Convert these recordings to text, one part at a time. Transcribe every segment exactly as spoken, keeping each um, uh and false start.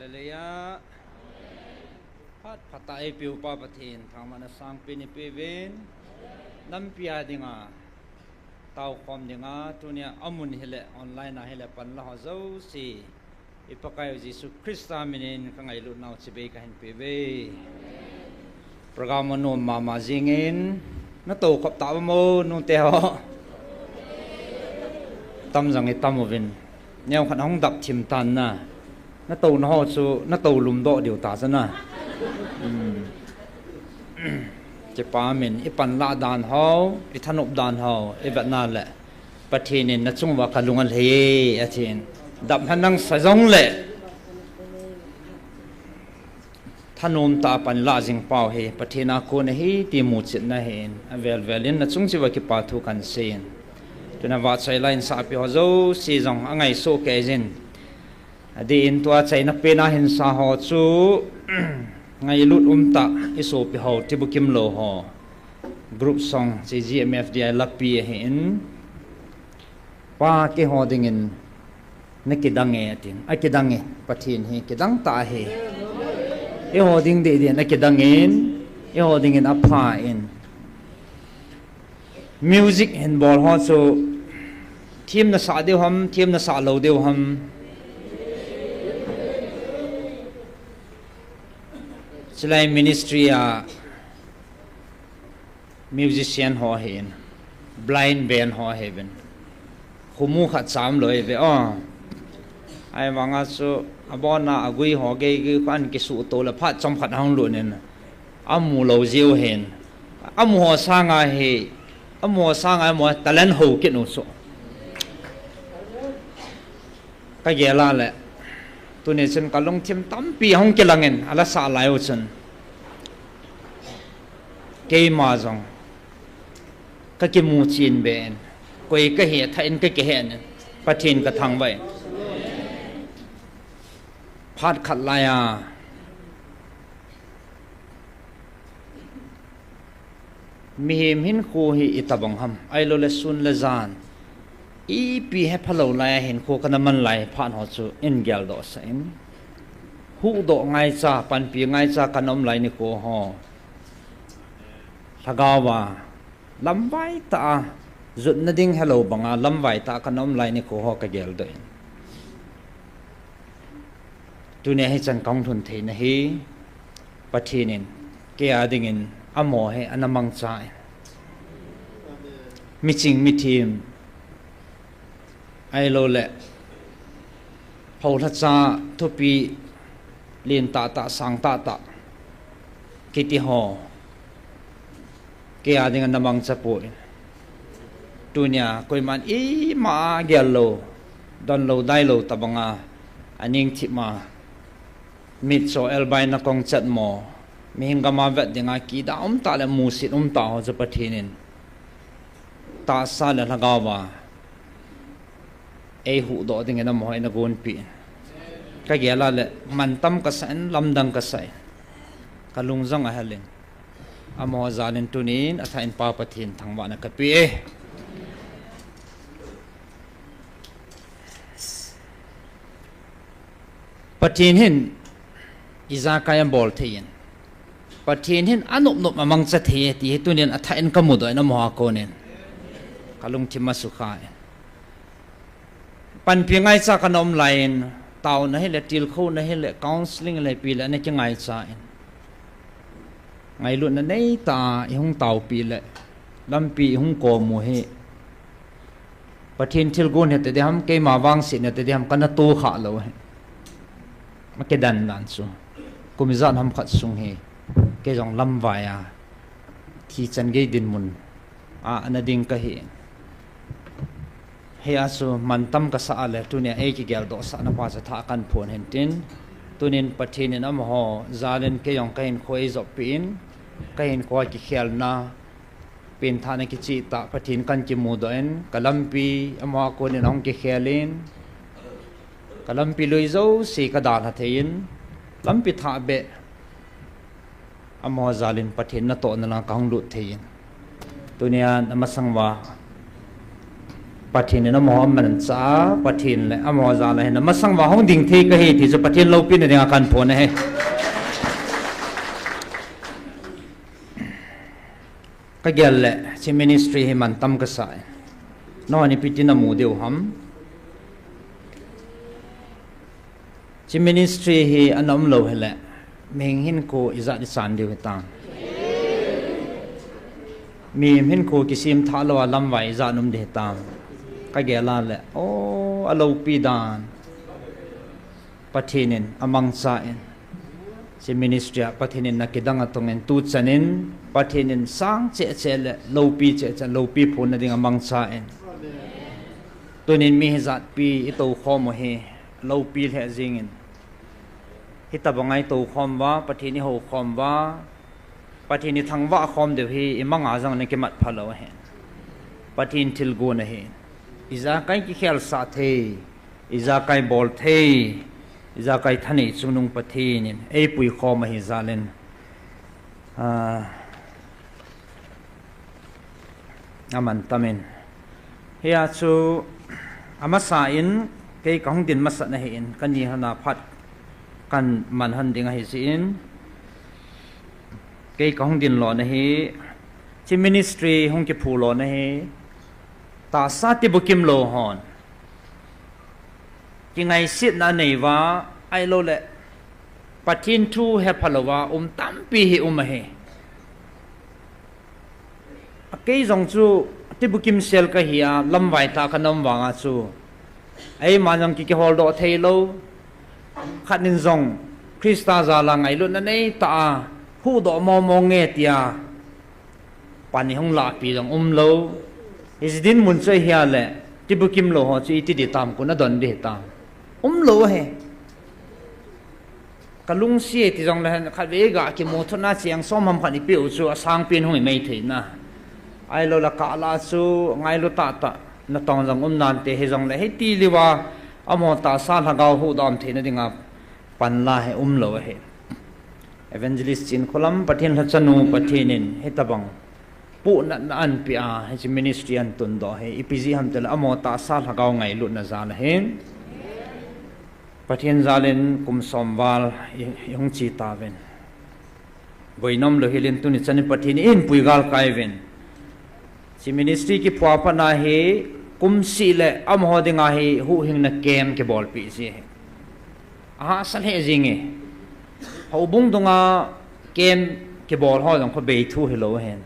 Hallelujah. Phat phat a eipeupa Pathen thangvahna sangpen ipeuvin. Nampi a dinga taokhom dinga tunia amun hile online a hile panla ho jouse, i Pakaiu Jesu Christa minin kangailutnau chibai kahin peuve. Program anom mama jingin, natou khop tauvam o nute ho? Tam jong itam uvin. Neokhat ahung dap thim tan na. Natouna ho chu natou lumdoh diu ta chu na. Kipa min, ipanlah dan ho, ithanop dan ho ivetna le Pathen in nachung uva kalung alhei e atin. Dap hannang sa jongle thanom tah a panlah jing pau hi Pathen a kon ahi ti muchetna ahin, avel vel in nachung cheh uva kipa thu kahin seiyin. Tuna vahchoi la insahpi ho jouse jong angaisoh kei jin. Adeh in tua chaina pen a hinsa ho chu ngailut umtah isopi ho, tibukim lou ho, group song, C G M F D I lapi ahin. Pa, keiho dingin nakidang e atin. Akidang e, Pathen hi kidang tah ahi. Eiho ding deh deh in akidang in, eiho dingin apha in. Music hin bol ho chu themna sah diu ham, themna sah lou diu ham? Chulai ministry a musician ho ahin, blind band ho ahiuvin. Khumu khat cha umlou ahiuve o. Ahivanga chu abona agui ho geigei kho an kisuhto le phat chomkhat ahung lut in amu lou jiu ahin. Amu ho sanga hi, amu ho sanga amaho talent hou kit u chu kagel a le, tuni chun kalungthim tampi ahung kilangin, ala sah lai u chun keima jong kakimu chen be in, koi kahi athah in kakihen in, Pathen kathangvah in. Phat khat laiya mihem hinkho hi itobang ham, ahilou le sun le jan, ipi hephalou laiya hinkho kana man lai phat ho chu in geldoh sah in. Huhdoh ngaicha, panpi ngaicha kana um lai nikho ho, lhagao a lamvai tah a, jutna ding helou banga lamvai tah a kana um lai nikho ho kageldoh in. Tunia hichan kahung lhun theina hi Pathen in keia dingin amaho hi ana mangcha in. Miching mithem, ahilou le phoulhacha thupi len tahtah, sang tahtah kiti ho keia dingin ana mangcha poi. Tunia koiman ima gel lou, donlou dailou tobanga, aning thip ma, mitcho elbai na kong chet mo, mihing gama vet dinga kidah umtah le musit umtah ho chu Pathen in tahsa le lhagao a eihuhdoh dingin amaho hi ana gonpeh in. Kagel a le mantam kasah in, lamdang kasah in, kalung jong ahel in. Amaho jal in tunin athah in Pa Pathen thangvahna kapeh e. Pathen hin ijakai abol thei in, Pathen hin anop nop amangcha thei e ti hi tunin athah in kamudoh in, amaho a konin kalungthim asukha in. Panpi ngaicha kana um laiyin, taona hile, tilkhouna hile, counselling hile, ipi le ana kingaicha in, ngailutna neitah a ihung taopi le lampi ihung kom u hi Pathen thilgon hite ding ham, keima vangset hite ding ham, kana tohkhah lou hi. Akidan dan chu, kum ijat ham khat sung hi kei jong lamvai a thi chan gei dinmun a ana ding kahi. Hia chu mantam kasah a le tunia eikigeldohsahna pa chu thah kahin phong hintin, tunin Pathen in amaho jal in kei jong kahinkho eijoppeh in, kahinkho a kikhelna, penthahna kichehtah Pathen kahin kimudoh in, kalampi amaho a konin ahung kikhel in, kalampi lui jouse kadalha thei in, lampi thah beh amaho jal in Pathen natohna lang kahung lut thei in. Tunia namasang uva Pathen in amaho amanchah a, Pathen le amaho jal a hin amasang uva hung ding thei kahi ti chu Pathen loupina dinga kahin phong ahi. Kagel le, hiche ministry hi mantam kasa e. Nangho ipi tina mu diu ham? Hiche ministry hi ana umlou hile, mihem hinkho ijat ichan diu hitam? Mihem hinkho kisemthah lou a lamvai ijat um ding hitam? Kagel a le, o, aloupi dan. Pathen in amangchan, hiche ministry a Pathen in ana kidang atong in, tuchan in Pathen in sang cheh cheh le loupi cheh cheh, loupi phonna dinga amangchan. Tunin mi hijatpi itoukhom u hi, loupi lheh jengin. Hitobanga itoukhom uva, Pathen ihoukhom uva, Pathen ithangvah khom diu hi, imanga jong ana kimat phalou ahi. Pathen thilgon ahi. Ijakai kikhelsah thei, ijakai bol thei, ijakai thanei chungnung Pathen in eipui khom ahi jal in, ah, amantam in. Hia chu, amasa in, kei kahung din masat na ahin, kani hana phat kaman hon ding ahi jeh in, kei kahung din lona hi, hiche ministry hung kiphu lona hi, tahsa tibukim lou hon kingaisetna anei uva, ahilou le, Pathen thu hepha louva um tampi hi um ahi. Akei jong chu tibukim sel kahi a, lamvai tah kana um vanga chu, eima jong ki, kiholdoh thei lou. Khat in jong Christa jal a ngailutna nei tah a, huhdoh momo nge tia pan ihung lahpi jong umlou. Hiche dinmun chu ahile, tibukim lou ho chu iti ding tam, koin adon ding hitam? Umlou ahi. Kalungset ti jongle, khatvei ga kimu thot na cheng som ham khat ipeh u chu asangpen hung imai thei na. Ahilou le kah lah a chu ngailu tahtah, natong jong um nante, hijongle hiti liuva, amaho tahsa lhagao huhdoh theina dinga panla hi umlou ahi. Evangelist Chinkholam, Pathen lhachanu, Pathen in hitobang puhnatna ahin peh a, hiche ministry ahin tundoh hi, ipi jeh ham itile amaho tahsa lhagao ngailutna jal ahi. Pathen jal in kum som val i, ihung che tauvin. Boina umlou hel in tuni chan in Pathen in eihin pui galkai uvin. Hiche ministry kiphua pat na hi, kum seh le amaho dinga hi huhhingna camp kibolpeh ji ahi. Ahahsa lheh jenge. Houbung dunga camp kibol ho jong kho bei thu hilou ahin.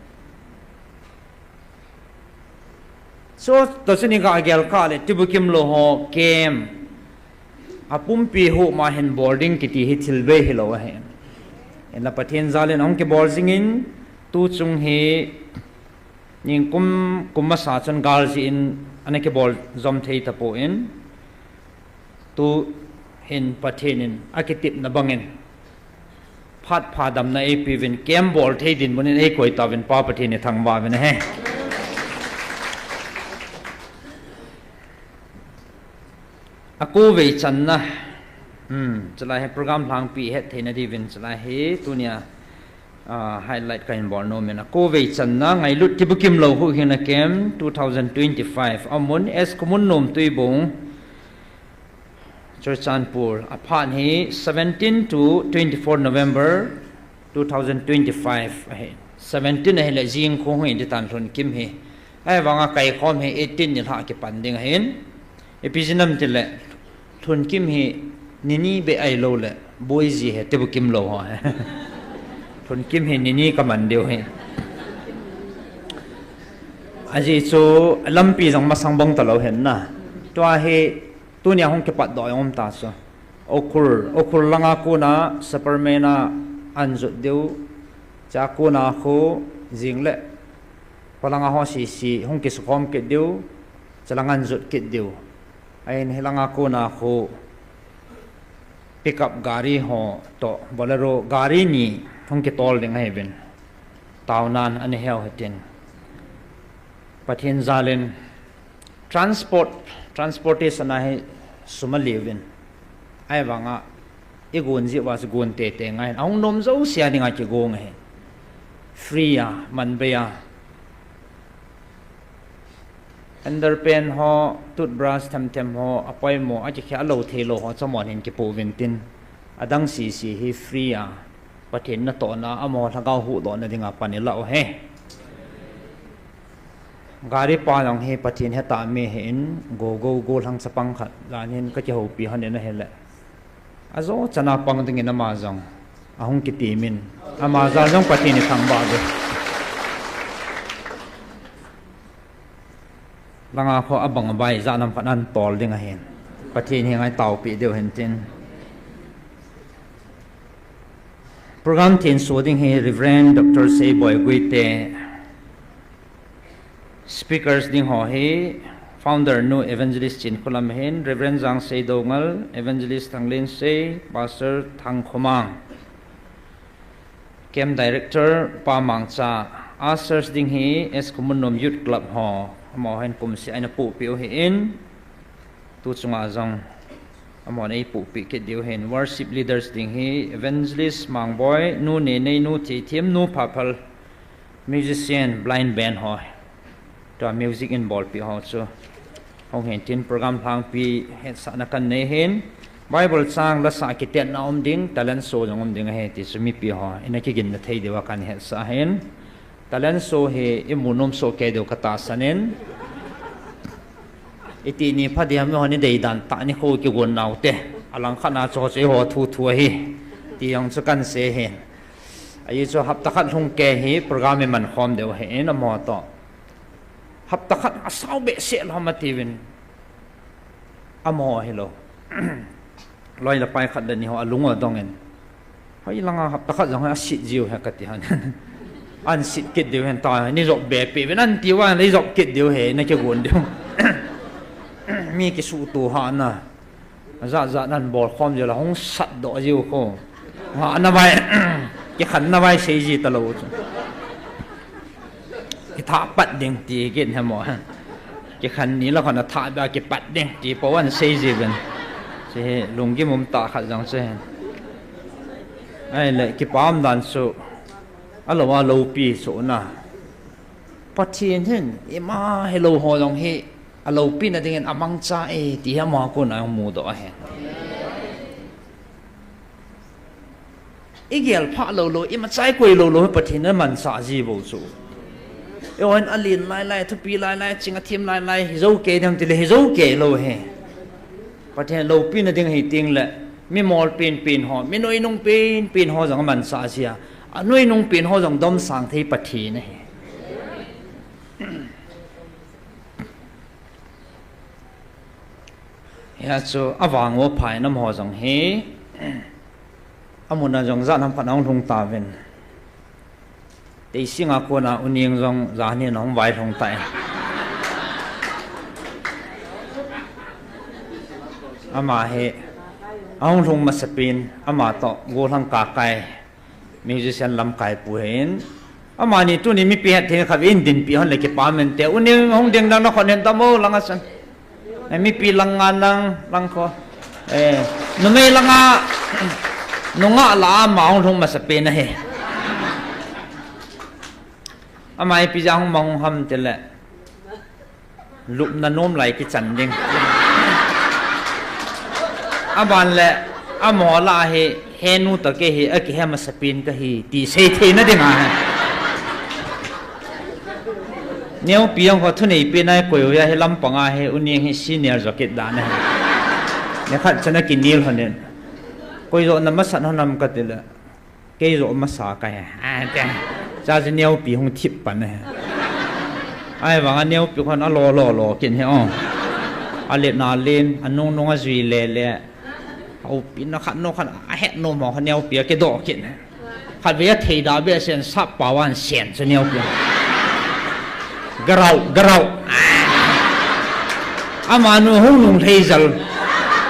Chu toh chun iga gel kah le, tibukim lou ho camp apumpi huhma hin bol ding kiti hi thil bei hilou ahi. Hinla Pathen jal in ahung kibol jingin, tuchung hi ningkum, kum masa chun gal jeh in ana kibol jom thei tapon, tuhin Pathen in akitepna bangin phat pha damna eipeuvin, camp bol thei dinmun in eikoi tauvin, Pa Pathen ithangvah uvin ahi. Akovei channa, hmm, chulai hi program lhangpi ihet theina diuvin chulai hi tunia, ah, highlight kahin bol nomin. Akovei channa, Ngailut Tibukim Lou Huhhingna Camp two thousand twenty-five, amun S Khomunnom, Tuibong, Churachandpur, aphat hi seventeen to twenty-four November two thousand twenty-five ahi. Seventeen ahile jing khu hung hi ding tan, lhunkim hi. Ahivanga kaikhom hi eighteen nilhah kipan ding ahin. Ipi jeh ham itile, lhunkim hi nini beh ahilou le, boi ji ahi, tibukim lou ho hi. Lhunkim hi nini kaman diu ahi. Ajeh chu lampi jong masang bang talou ahin na. Tua hi tunia hung kipatdoh jong um ta chu. Ukhrul, Ukhrul langa kona Superman a ahin jot diu. Chua kona khu jing le, kholanga ho sese hung kisukhom kit diu. Chulanga ahin jot kit diu. Ahin hilanga kona khu pickup gari ho toh Bolero gari ni hung kitol ding ahiuvin. Taonan ana heu hitin. Pathen jal in transport, transportation a hi sum aleuvin. Ahivanga igon jeh uva chu gon teitei ngai ahin. Ahung nom jousea dinga kigong ahi. Free a, manbei a. Underpant ho, toothbrush themthem ho, apoimo, akikhel lou theilou ho, chu amahon hin kipoh uvin tin. Adang sese hi free a, Pathen natohna, amaho lhagao huhdohna dinga pan ilah u ahi. Gari pa jong hi Pathen hetah mi ahin, go go go lhang chapang khat, jan hin kakihoupi lhonin ahile. Ajo chana pang dingin ama jong ahung kitimin, ama jal jong Pathen ithangvah uve. Langa kho abang abai jat nam khat ahin tol ding ahin. Pathen henga itaopeh diu ahin tin. Program thenso ding hi Reverend Doctor Seiboi Guite. Speakers ding ho hi Founder nu Evangelist Chinkholam ahin, Reverend Jangsei Doungel, Evangelist Thanglensei, Pastor Thangkhomang. Camp Director Pa Mangcha, ushers ding hi S Khumunom Youth Club ho, amaho hin kumseh a eina pohpeh u ahin, tu chunga jong amahon eipohpeh kit diu ahin, worship leaders ding hi Evangelist Mangboi, Nu Nenei, Nu Theithem, Nu Phaphal, musician, blind band ho. Tua music in bolpeh ho chu hung hen tin, program lhangpi hetsahna kanei ahin. Bible chang, lasah kitetna um ding, talent show jong um ding ahi ti chu mipi ho ina kiginna thei diuva kahin hetsah ahin. Talent show hi imu nom soh kei diu katahsan in. Iti ni pha ding ham, eiho ni deidan tah nikho kigon nau te. Alangkhat na chu chu eiho thuthu ahi, ti jong chu kahin sei ahin. Ajeh chu hapta khat lhung kei hi program iman khom diu ahin amaho toh. Hapta khat asao behseh lou ham atiuvin. Amaho hilou. Loi le pai khat le ni ho alung adongin, hoilanga hapta khat jong hi asit jiu ahi kati hon. Ahin sit kit diu ahin, ta ni jop be peh uvin ahin tiuva, ni jop kit diu ahi, na kigon diu. Mi kisuhto hahna ajat jat ahin bol khom jiu le hung satdoh jiu kho. Ngahna vai, kikhenna vai sei ji talou chu. Kitha pat ding ti kit hemo. Kikhen ni la khon atha beh a kipat ding ti po ahin sei jiuvin. Hiche hi lunggim umtah khat jong chu ahi. Ahile kipa umdan chu, alou a loupi chu na, Pathen hin ima hilou ho jong hi aloupina dingin amangcha e ti hi ama kona jong mudoh ahi. Igel phah lou lou, imacha ikoi lou lou hi Pathen in amansah ji bou chu. Eihon alen lai lai, athupi lai lai, aching athem lai lai hijou kei ding ham tile hijou kei lou ahi. Pathen loupina ding ahi tengle, mi mol penpen ho, mi noinung penpen ho jong amansah ji a, anoinung pen ho jong domsang thei Pathen ahi. Hia chu avang uva phat in amaho jong hi, amuna jong jat ham khat ahung lhung tauvin. Teisinga kona U Neng jong jan hin ahung vailhung tai. Ama hi ahung lhung masapen, ama toh gollhang kakai, musician lamkai pu ahin. Amani tuni mipi hetthei khat in dinpi hon le kipa mente. U Neng hung ding lang, nakhut hin dam o, langa chun. Eh, mipi langa nang, lang kho. Eh, numei langa, nungah lah a ama hung lhung masapen ahi. Ama ipi jeh a hung mang ham tile, lupna nom lai kichan ding. Aban le, amaho lah a hi, henu toh kei hi akihe masapen kahi ti sei theina ding ahi. Neopi jong kho thuneipen a ikoi uva hi lampang a hi U Neng hi senior jo kit dan ahi. Nikhat chun akinel lhonin, koi jo na masat hon ham katile, kei jo masa kahi, ati. Chuche neopi hung thip pan ahi. Ahivanga neopi khon alo lo lo kit ahi o. Alet na len, anung nung ajui le le. Aupina khat nu khat ahet nom ho kha neopi akidoh kit ahi. Khatvei athei da behseh in sappao ahin sen chu neopi. Garau, garau. Amanu hung lunglhai jal.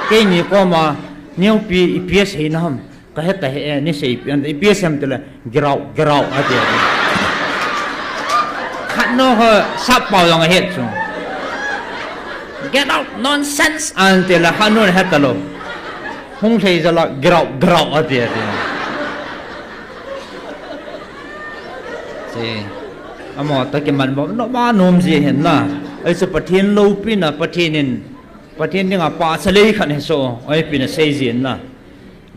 Keini koma, neopi ipi asei na ham kahe tahih e, nei seipeh in, ipi asei em tile, garau, garau, ati. Khat nu kha sappao jong ahet chu. Get out, nonsense, ahin tile, khat nun ahet talou. Hung lhai jal a, garau, garau, ati, ati. Che. Amaho toh kiman bom nom a nom ji ahin na. Ahi chu Pathen loupina, Pathen in, Pathen dinga pahcha lei khat hi chu, ahi pina seijin na.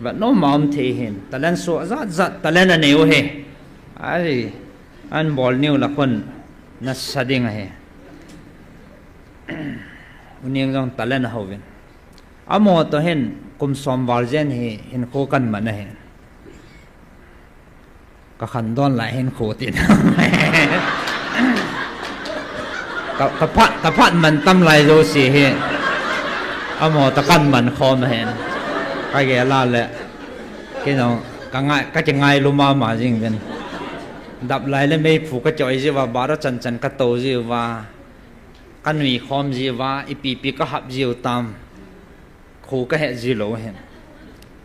Vet nom a um thei hin, talent soh jat jat, talent anei u hi. Ahi, anbol niu la khun, nasa ding ahi. Uneng jong talent aho uvin. Amaho toh hin, kum som val jen hi, hinkho kaman ahi. Ka khandon lai hinkho tin. Ka, ka phat, ka phat man tam lai jouse hi. Amaho toh kaman khom ahin. Ka gel a le. Kei jong, ka ngai, ka kingailu mama jing uvin. Dap lai le meiphu ka choi jiuva, bara chan chan ka tou jiuva. Ka nui khom jiuva, ipi pi ka hap jiu tam. Kho ka he ji lou hin.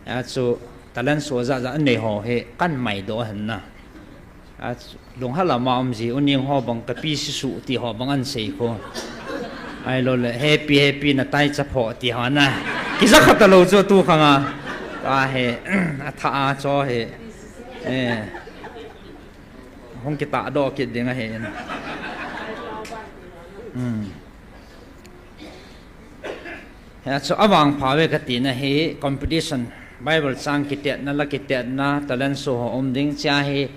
Achu talent soh jat jat anei ho hi kan mai doh hin na. Achu lunghel a ma um ji, uneng ho bang ka pi si su ti ho bang an sei ko. Ahilou le, happy, happy na tai cha pho ti ho na. Kija kha talou chu tu khang a. Ka he, atha a cho he. Eh. Hung kitah doh kit ding ahi in. Hmm. Hia chu avangpha ve ka tina hi competition, Bible chang kitetna, la kitetna, talent show ho um ding chia hi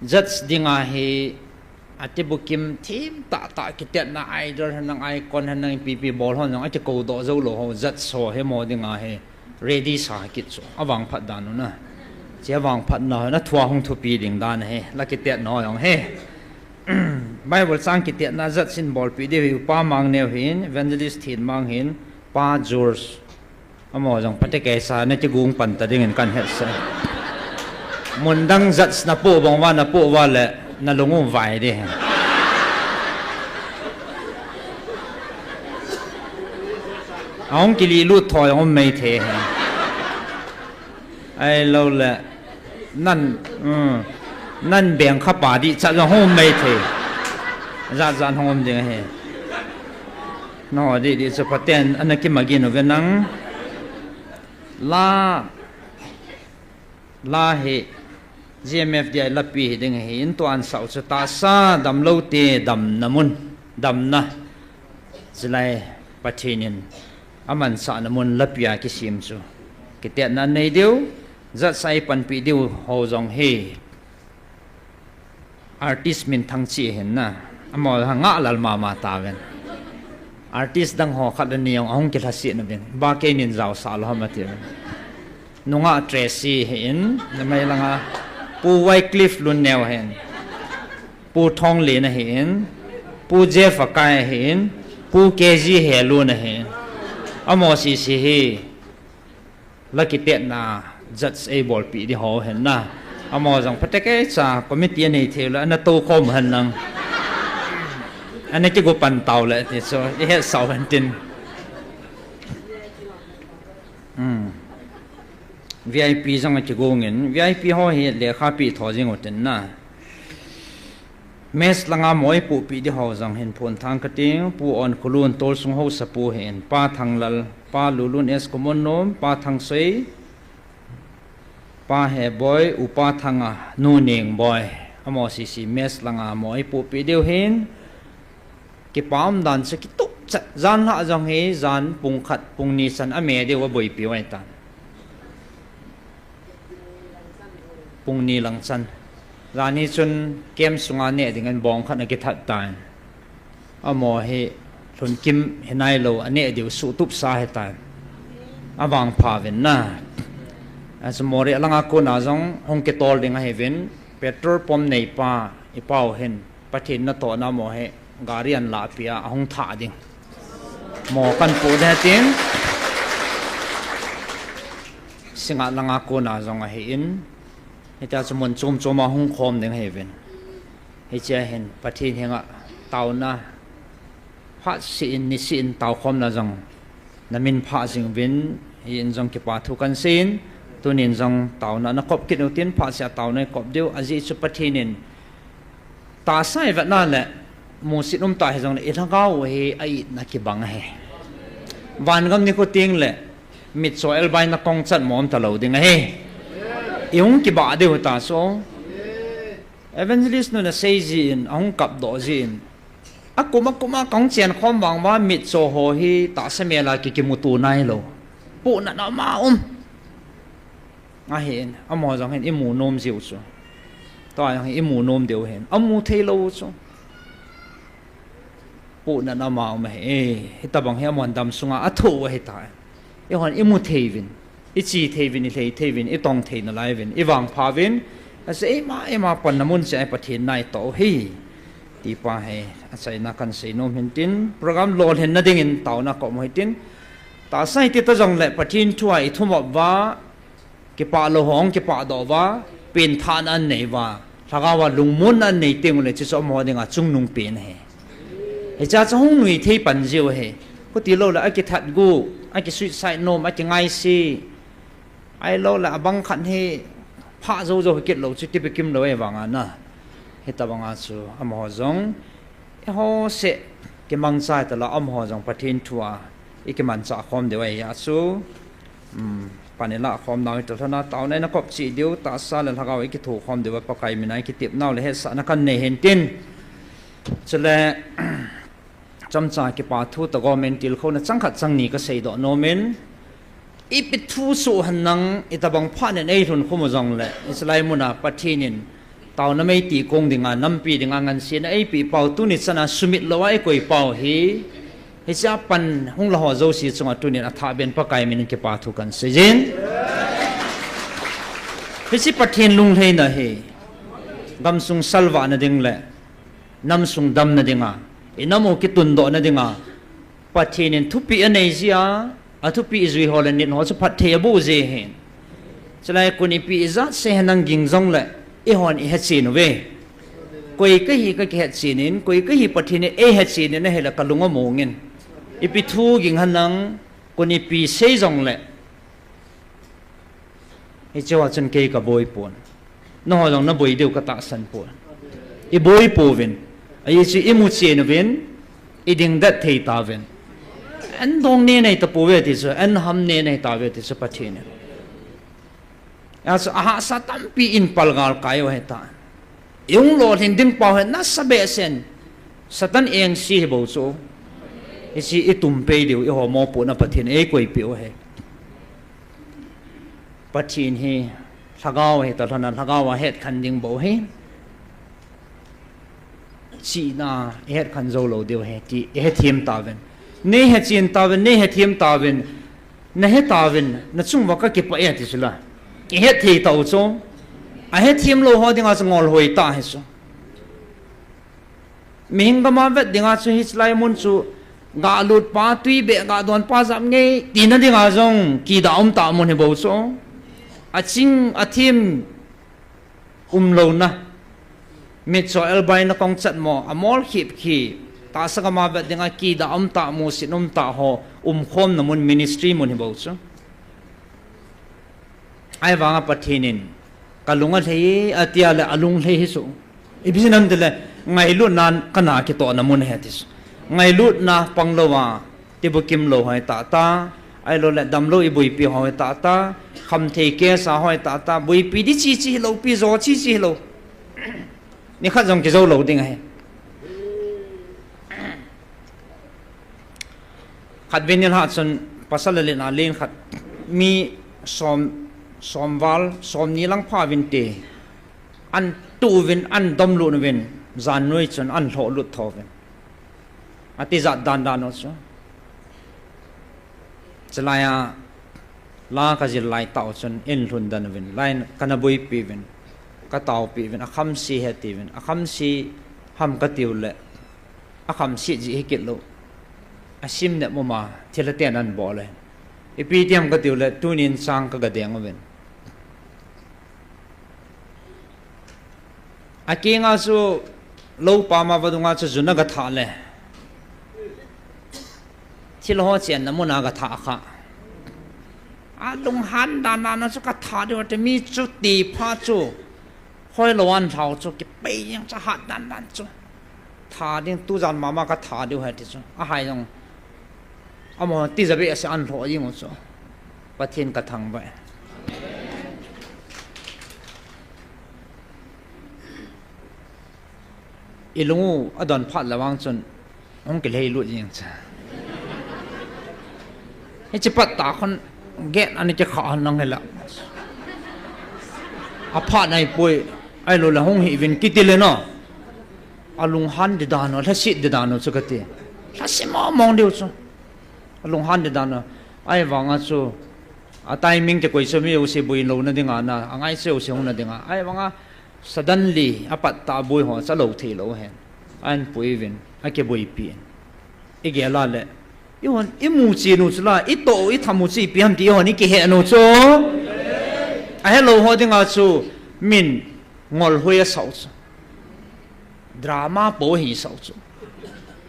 judge dinga hi ati bukim thim tah tah kitetna idol henlang icon henlang ipi ipi bol hon jong ati kou doh jou lou ho judge ho hi mo dinga hi ready sa kit chu avangphat dan u na. Chia vangphatna ho na thua hung thupi ding dan hi la kitetna ho jong hi. Bible chang kitetna judge in bolpi diu hi, Upa Mangneo hin, Evangelist Thinmang hin, Pa George. Amaho jong pate kei sa na kigung pan ta ding in kan het sa. Mun dang judge na pu bang uva, na pu uva le, na lung u vai di. Ahung kili lut thoi hung um mei the. Ahilou le, nan, um, nan beng kha pa di cha jong hung um mei the. Jat jat hung um ding ahi. No, di, di, chu paten, ana kimagin uve nang. La, la hi, G M F D I lapi hi ding hi, in tuan sau chu tahsa damlou te damna mun, damna. Chulai Pathen in amansahna mun lapi a kisem chu. Kitetna nei diu, judge a eipanpi diu ho jong hi. Artist minthang chi hin na. Amaho ha ngah lal mama ta ven. Artist dang ho khat le ni jong ahung kilhaset na ven. Ba kei nin jao sa lou ham ati ven. Nungah Tracy hi in, na mai langa Pu Wycliffe Lunneo hi in. Pu Thonglen ahi in, Pu Jeff Akai ahi in, Pu K G Helun ahi in. Amaho sisi hi la kitetna judge eibolpi di ho hin na. Amaho jong phatecha cha committee anei thei le ana tou khom hen lang. Ana kigo pan tau le ti chu i het sau hen tin. Hmm. V I P jong a kigong in, V I P ho hi lekha pi tho jing u tin na. Mess langa mo eipupi di ho jong hin phun thang kati, Pu Onkholun Tolsung Haosapu hi in, Pa Thanglal, Pa Lulun S Kumonnom, Pa Thangsoi, Pa Heboi, Upa Thanga, Nu Nengboi, amaho sisi mess langa mo eipupi diu hin, kipa um dan chu kitup chat, jan lha jong hi, jan pung khat, pung ni chan a me diu a boipi u ahi tan. Pung ni lang chan. Jan hi chun camp sunga neh ding in bong khat a kithat tan. Amaho hi lhun kim hi nai lou a neh diu suhtup sa hi tan. Avangpha uvin na. Achu Moreh langa kona jong hung kitol ding ahi uvin. Petrol pump neipa, i pau hin. Pathen natohna mo hi gari an lahpi a, ahung thah ding. Mo kan pu de tin. Singngat langa kona jong ahi in. Hitia chu mun chom chom a hung khom ding ahi uvin. Hichea hin Pathen henga taona phat seh in, ni seh in tao khomna jong. Na min pha jing uvin, hi in jong kipa thu kan seiyin, tunin jong taona na kop kit u tin, pha sia taona i kop diu, ajeh chu Pathen in, tahsa i vetna le, musit um ta hi jong le, i lhagao hi a itna kibang ahi. Vangam ni khu ting le, mitcho elbai na kong chat mom ta lou ding ahi. I hung kibah diu ta so. Evangelist nu na sei jin, ahung kap doh jin. Akum akum a kahung chen khom vang uva mitcho ho hi tahsa mel a ki kimuto nailou. Pohnat na ma um. Ahin, amaho jong hin imu nom jiu chu. Tua jong hin imu nom diu hin. Amu theilou chu. Pohnat na ma um ahi. Eh, hitabang hi amahon damsunga athoh u ahitai. Eihon imu thei uvin, iche thei uvin, ilhei thei uvin, itong thei nalai uvin, ivangpha uvin, ajeh ima ima panna mun cheh a Pathen naitoh u ahi. Ti pa hi, achaina kahin sei nom hintin, program lolhinna dingin taona kaum u hitin, tahsa hiti ta jongle Pathen thu a ithum uva, kipah lou hong, kipah doh uva, pengthahna anei uva, lhagao a lungmonna anei teng uleh, hiche chu amaho dinga chungnung pen ahi. Hiche chu hung nui thei pan jiu ahi. Khuti lou le, akithat gu, akisuicide nom, akingaise. Ahilou le, abang khat hi, phah jou jou hi kit lou, chu tipi kim lou e vanga na. Hitabanga chu, amaho jong. Eiho seh kimangcha talou, amaho jong Pathen thu a ikimancha khom diu ahi a chu, um, pan ilah khom nau hi talhona taona ina kop cheh diu, tahsa le lhagao ikitho khom diu a Pakai mina ikitep nau le hetsahna kahin nei hintin. Chule, chomcha kipa thu tagom in tilkhouna chang khat chang ni kasei doh nom in, ipi thu soh henlang, itabang phat in eilhun khum u jongle, hiche lai muna Pathen in taona meiti kong dinga, nampi dinga, ngansena eipeh pau tuni chana sumit lou a eikoi pau hi, hiche a pan hung la ho jouse chunga tunin athah beh in Pakai min in kipa thu kahin sei jin. Hiche Pathen lunglhaina hi, gamsung salvah na ding le, namsung damna dinga, inam u kitundoh na dinga, Pathen in thupeh anei jia, athupeh jui ho le nit ho chu phatthei aboh ji ahi. Chulai kon ipi ijat sei henlang ging jongle, eihon ihechen uve. Koi kahi kakihechen in, koi kahi Pathen in eihechen in ahile kalung among in. Ipi thu ging henlang, kon ipi sei jongle, hiche ho chun kei kaboi pon. Nangho jong naboi diu katahsan pon. Iboi pouvin. Ajeh chu imu chen uvin, iding det thei tauvin. An dong ne nei tapouve ti chu, an ham ne nei tauve ti chu Pathen in. Achu ahahsa tampi in palgal kai u ahitai. Ihung lolhin ding pau hi nasa behseh in. Satan engse hi bou chu. Hiche itumpeh diu, iho mopohna Pathen in eikoipeh u ahi. Pathen hi lhagao ahi talhona, lhagao a hetkhen ding bou ahi. Chihna a ihetkhen jou lou diu ahi ti ihethem tauvin. Neihechen tauvin, neihethem tauvin. Nahe tauvin, nachung uva kakipah e ti chula. Ihet thei tau chu. Ahethem lou ho dinga chu ngol hoi tah ahi chu. Mihem gama vet dinga chu hiche lai mun chu, galut pa, twi beh gadon pa jap ngei tina dinga jong kidah um tah mun hi bou chu. Aching, athem umlouna. Mitcho elbaina kong chat mo, amol khip khi. Tahsa gama vet dinga kidah um tah, musit um tah ho, umkhomna mun ministry mun hi bou chu. Ahivanga Pathen in, kalung alhai, atia le alung lhai hi chu. Ipi jeh ham itile, ngailutna kana kitohna mun ahi ti chu. Ngailutna pang louva, tibukim lou hoi tah tah, ahilou le damlou iboipi hoi tah tah, khamthei case a hoi tah tah, boipi di chi chi hilou, pi jo chi chi hilou. Nikhat jong kijou lou ding ahi. Khatvei nilhah chun pasal le len a len khat mi som, som val, somni lang pha uvinte. An tu uvin, an domlut uvin, jan noi chun an lhohlut tho uvin. Atijat dan dan u chu. Chulai a, la kajil lai tah u chun, eilhun den uvin, la in kana boipi uvin, kataopi uvin, akhamse ahi ati uvin, akhamse ham kati u le, akhamse jeh hi kit lou. Asim nep mama, thilha ten an bol e. Ipi ti ham kati u le, tunin chang kaga deng uvin. Akenga chu lou pam a vadunga chu jun aga thah le. Thil ho chenna mun a aga thah kha. Alunghan dan dan a chu kathah diu ati mi chu ti pha chu. Hoilou an lhau chu kipei jeng chu hat dan dan chu. Thah ding tujan mama kathah diu ahi ti chu. Ahai jong. Amaho tija behseh an lhoh jing u chu. Pathen kathangvah e. Ilung u adon phat le vang chun, Hung kilhei lut jing cha. Hiche pat ta khun gate ana kikha hon lang hela. Apha nai poi, ahilou le hung hi vin kiti le no. Alunghan di dan u, lhasit di dan u chu kati. Lhasim mong mong diu chu. Alunghan di dan u. Ahivanga chu, a timing te koi chu mi u se bui lou na dinga na, angai se u se hung na dinga. Ahivanga suddenly apat ta bui ho cha lou thei lou hen. An pui vin, akibuipi. Igel a le, ihon imu chin u chu la, itoh u itham u chu ipi ham ti ihon ikihe u chu. Ahelou ho dinga chu min ngol hoi asau chu. Drama po hi sau chu.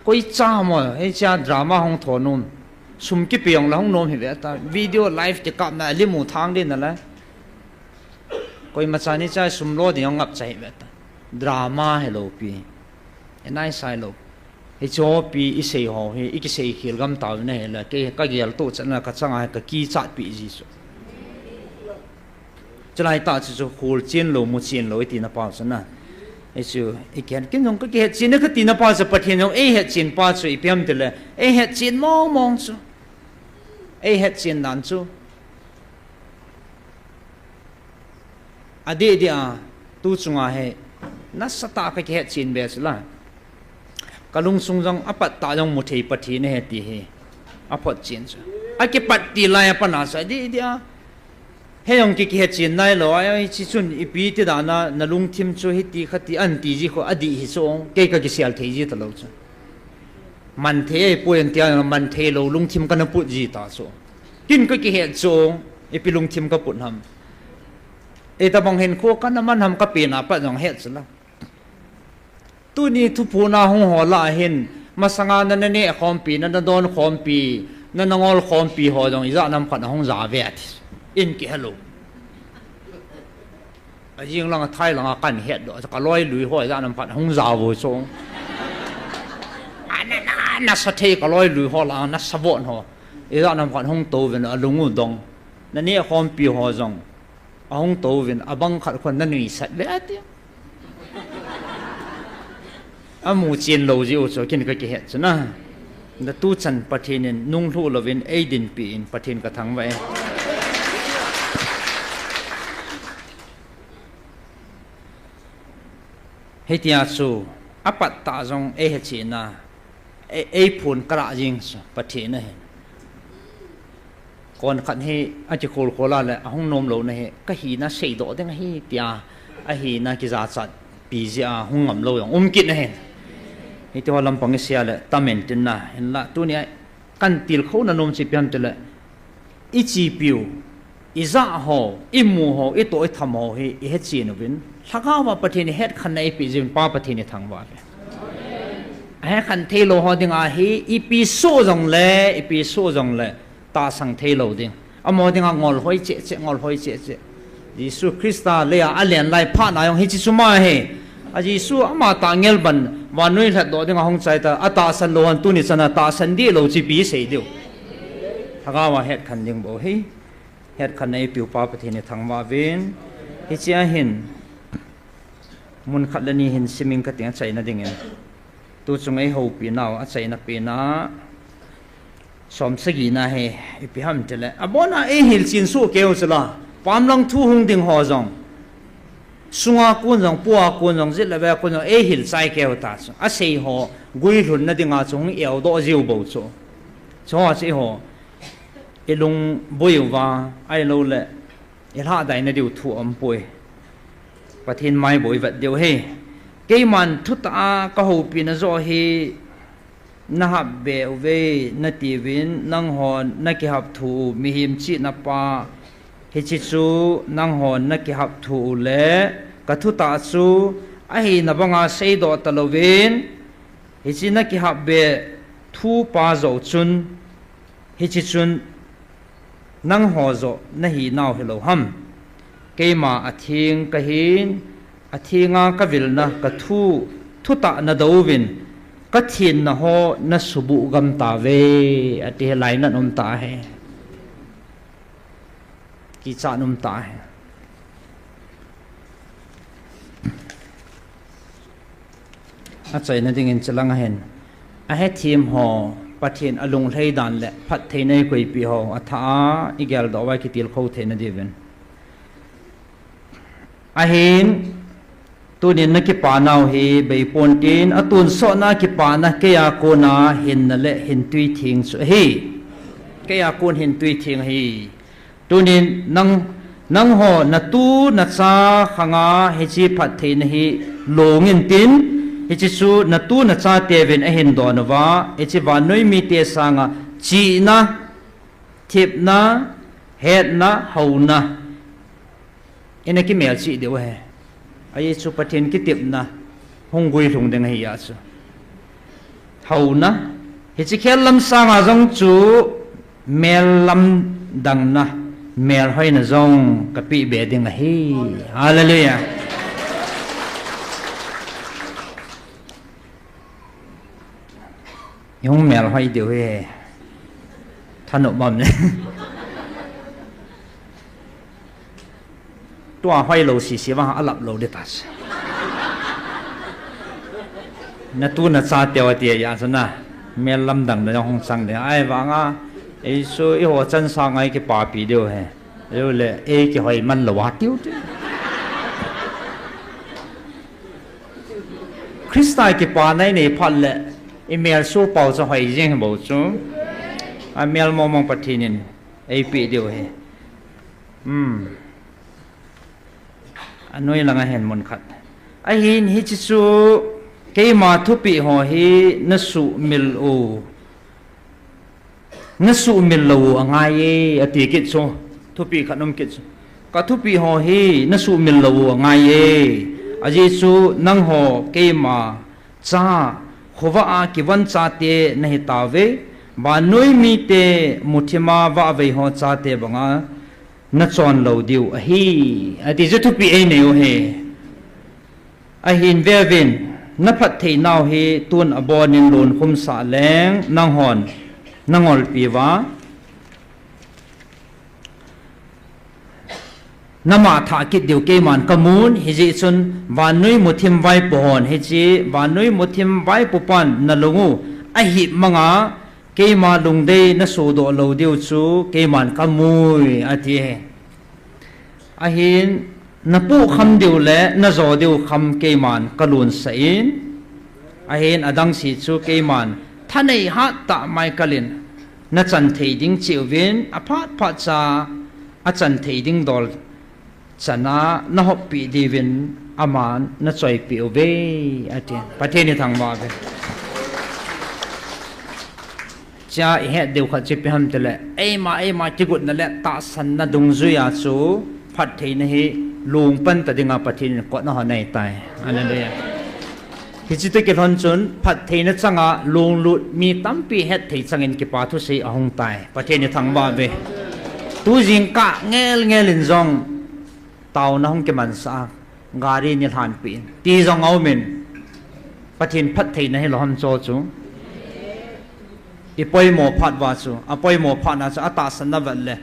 Koi cha mo, hichea drama hung thon um. Sum kipe jong la hung nom hi ve ta. Video live ti kap na limu thang din na la. Koima cha ni cha sum lo ding jong ngap cha hi ve ta. Drama helou pi. Enai sai lou. Hiche pi isei ho hi, ikisei khel gam tau na hela. Kei kagel to chan na kachang a kakichat pi ji chu. Chulai ta chu chu khol chin lou, mu chin lou, iti na pa chu na. Hichu, ikihen kin jong kakihet chin na kati na pa chu Pathen jong eihet chin pa chu ipi ham ti le. Eihet chin mong mong chu. Eihet chin dan chu. Adeh deh a, tu chunga hi, nasatah a kakihet chin be chu la. Kalungsung jong apat ta jong mu thei Pathen ahi ti hi. Aphot chin chu. Akipat ti lai a pat na chu, adeh deh a. Hijong ki, kihet chin nailou, ai, ai, chi chun ipi ti dan a, na lungthim chu hiti khati an ti ji kho, adih hi chu, kei kakisel thei ji talou chu. Man thei, ai, poi an ti a, man thei lou, lungthim kana put ji ta chu. Kin kakihet chu, ipi lungthim kaput ham. Itobang hin kho kana man ham kapen a pat jong het chu la. Tuni thuphon a hung ho lah a hin, masanga na, na neh khompi, na, na don khompi, na, na ngol khompi ho jong ijat nam khat ahung ja ve ati. In kihelou. Ajing lang a thai lang a kahin het doh, kaloi lui ho ijat nam khat ahung ja vo chu. A na, na, nasa thei kaloi lui ho lang, nasa von ho. Ijat nam khat hung tou vin alung u dong. Na neh khompi ho jong. Ahung tou vin, abang khat khun na nuisat ve ati. Amu chin lou ji u chu, kin kakihet chu na. Na tu chan Pathen in nung lhu louvin, eidinpi in Pathen kathangvah e. Hitia chu, apat ta jong eihet chin na, ei, eiphon karah jing chu, Pathen ahi. Kon khat hi akikhol khol a le ahung nom lou na hi, kahina seidoh ding ahi tia, ahina kijachat pi jeh a hung ngam lou jong um kit na hin. Hiti ho lampang isei le tamen tin na, hinla tunia kahin tilkhou na nom chu ipi ham ti le, ichepiu, ijah ho, imu ho, itoh itham ho hi, ihet chin uvin. Lhagao a Pathen in hetkhenna eipeh jeh in Pa Pathen ithangvah uve. Ahetkhen thei lou ho dinga hi, ipi soh jong le, ipi soh jong le, tahsan thei lou ding. Amaho dinga ngol hoi cheh cheh, ngol hoi cheh cheh. Jesu Christa lei a alen lai phat na jong hiche chu ma hi. A Jesu ama tah ngel ban, vannoi lhatdoh dinga hung chai ta, atahsan lou hon tuni chan a tahsan dih lou chu ipi sei diu. Lhagao a hetkhen ding bou hi. Hetkhenna eipeu Pa Pathen ithangvah uvin. Hiche a hin, mun khat le ni hin siming kating achaina dingin. Tu chung eihoupinau achaina pen a. Som sagi na hi, ipi ham ti le. Abon a eihil chin soh keu chu la. Pamlang thu hung ding ho jong. Sunga kon jong, pua kon jong, jet le ve kon jong, eihil chai keu ta chu. Asei ho, guilhun na dinga chu hung eudoh jiu bou chu. Chu ho chu eiho. Ilung boi uva, ahilou le. Ilhahdai na diu thu aumpoi. Pathen mai boi vet diu hi. Keiman thutah a kahoupina joh hi, nahap be uve natiuvin, nanghon nakihap thu u, mihem chihna pa, hiche chu nanghon nakihap thu u le, kathutah chu ahina banga seidoh talouvin, hiche nakihap be thu pa joh chun, hiche chun, nangho joh nahinau hilou ham. Keima atheng kahin, athenga kavilna kathu, thutah nadouvin, kathenna ho nasubuh gam tauve, ati hi lainat um tah hi. Kichat um tah hi. Achaina dingin chulang ahin. ahethem ho, Pathen alunglhai dan le phattheina eikoipeh ho, athah a igeldoh uva kitilkhou theina diuvin. Ahin, tunin nakipanau hi beipontin, atonsotna kipana keiya kona hinna le hintwi theng chu ahi. Keiya kon hintwi theng ahi. Tunin nang, nangho natu nacha khanga hiche phattheina hi long intin, hiche chu natu nachateuvin ahin don uva, hiche vannoi mite sanga chihna, thepna, hetna, houna in akimelchih diu ahi. Ajeh chu Pathen kitepna hung guilhung ding ahia chu. Houna, hiche khel lam sanga jong chu mel lamdangna, melhoina jong kapeh be ding ahi. Hallelujah. Ihung melhoi diu hi. Thanop bam le. Tua hoilou sese vang alap lou ding tachu. Natu nachateu ati a chu na, mel lamdangna jong hung chang ding. Ahivanga, eichu eiho chan sanga ikipapi diu ahi. Ahilouleh eikihoi man lou a tiu tiu. Christa kipana inei phat le, imelsoh pau chu hoi jeng hi bou chu. Amel mong mong Pathen in eipeh diu ahi. Anoi langa hin mun khat. Ahin hiche chu keima thupeh ho hi nasuhmil u, nasuhmil lou u angai e, ati kit chu. Thupeh khat um kit chu. Kathupeh ho hi nasuhmil lou u angai e. Ajeh chu nangho keima cha, khovah a kivon chate nahitauve, vannoi mite muthima vahvei ho chate banga nachon lou diu ahi, ati chu thupeh einei u ahi. Ahin veuvin, naphattheinau hi tun abonin lonkhum sah leng nanghon nangolpi uva, namangthah kit diu keiman kamun, hijeh chun vannoi muthim vaipo hon hiche, vannoi muthim vaipo pan nalung u ahip manga, keima lungdei nasodoh lou diu chu keiman kamun, ati ahi. Ahin, napohkham diu le najo diu kham keiman kalunsah in, ahin adangse chu keiman thanei hattah Michael in nachan thei ding cheh uvin, aphat phat cha achan thei ding dol chana nahoppeh diuvin aman nachoipeh uve, ati. Pathen ithangvah uve. Chea ihet diu khat chu ipi ham itile, eima, eima kigotna le tahsanna dungjuia chu phattheina hi lungpan ta dinga Pathen in kot ahon ahitai. Hallelujah. Hiche toh kilhon chun phattheina changa lunglut mi tampi hetthei changin kipa thusei ahung tai. Pathen ithangvah uve. Tu jingkah ngel ngel in jong taona hung kimansah a, gari neilhanpeh in ti jong aumin, Pathen phattheina hilou ham chu chu. Ipoimo phat uva chu, apoimo phatna chu atahsanna vet le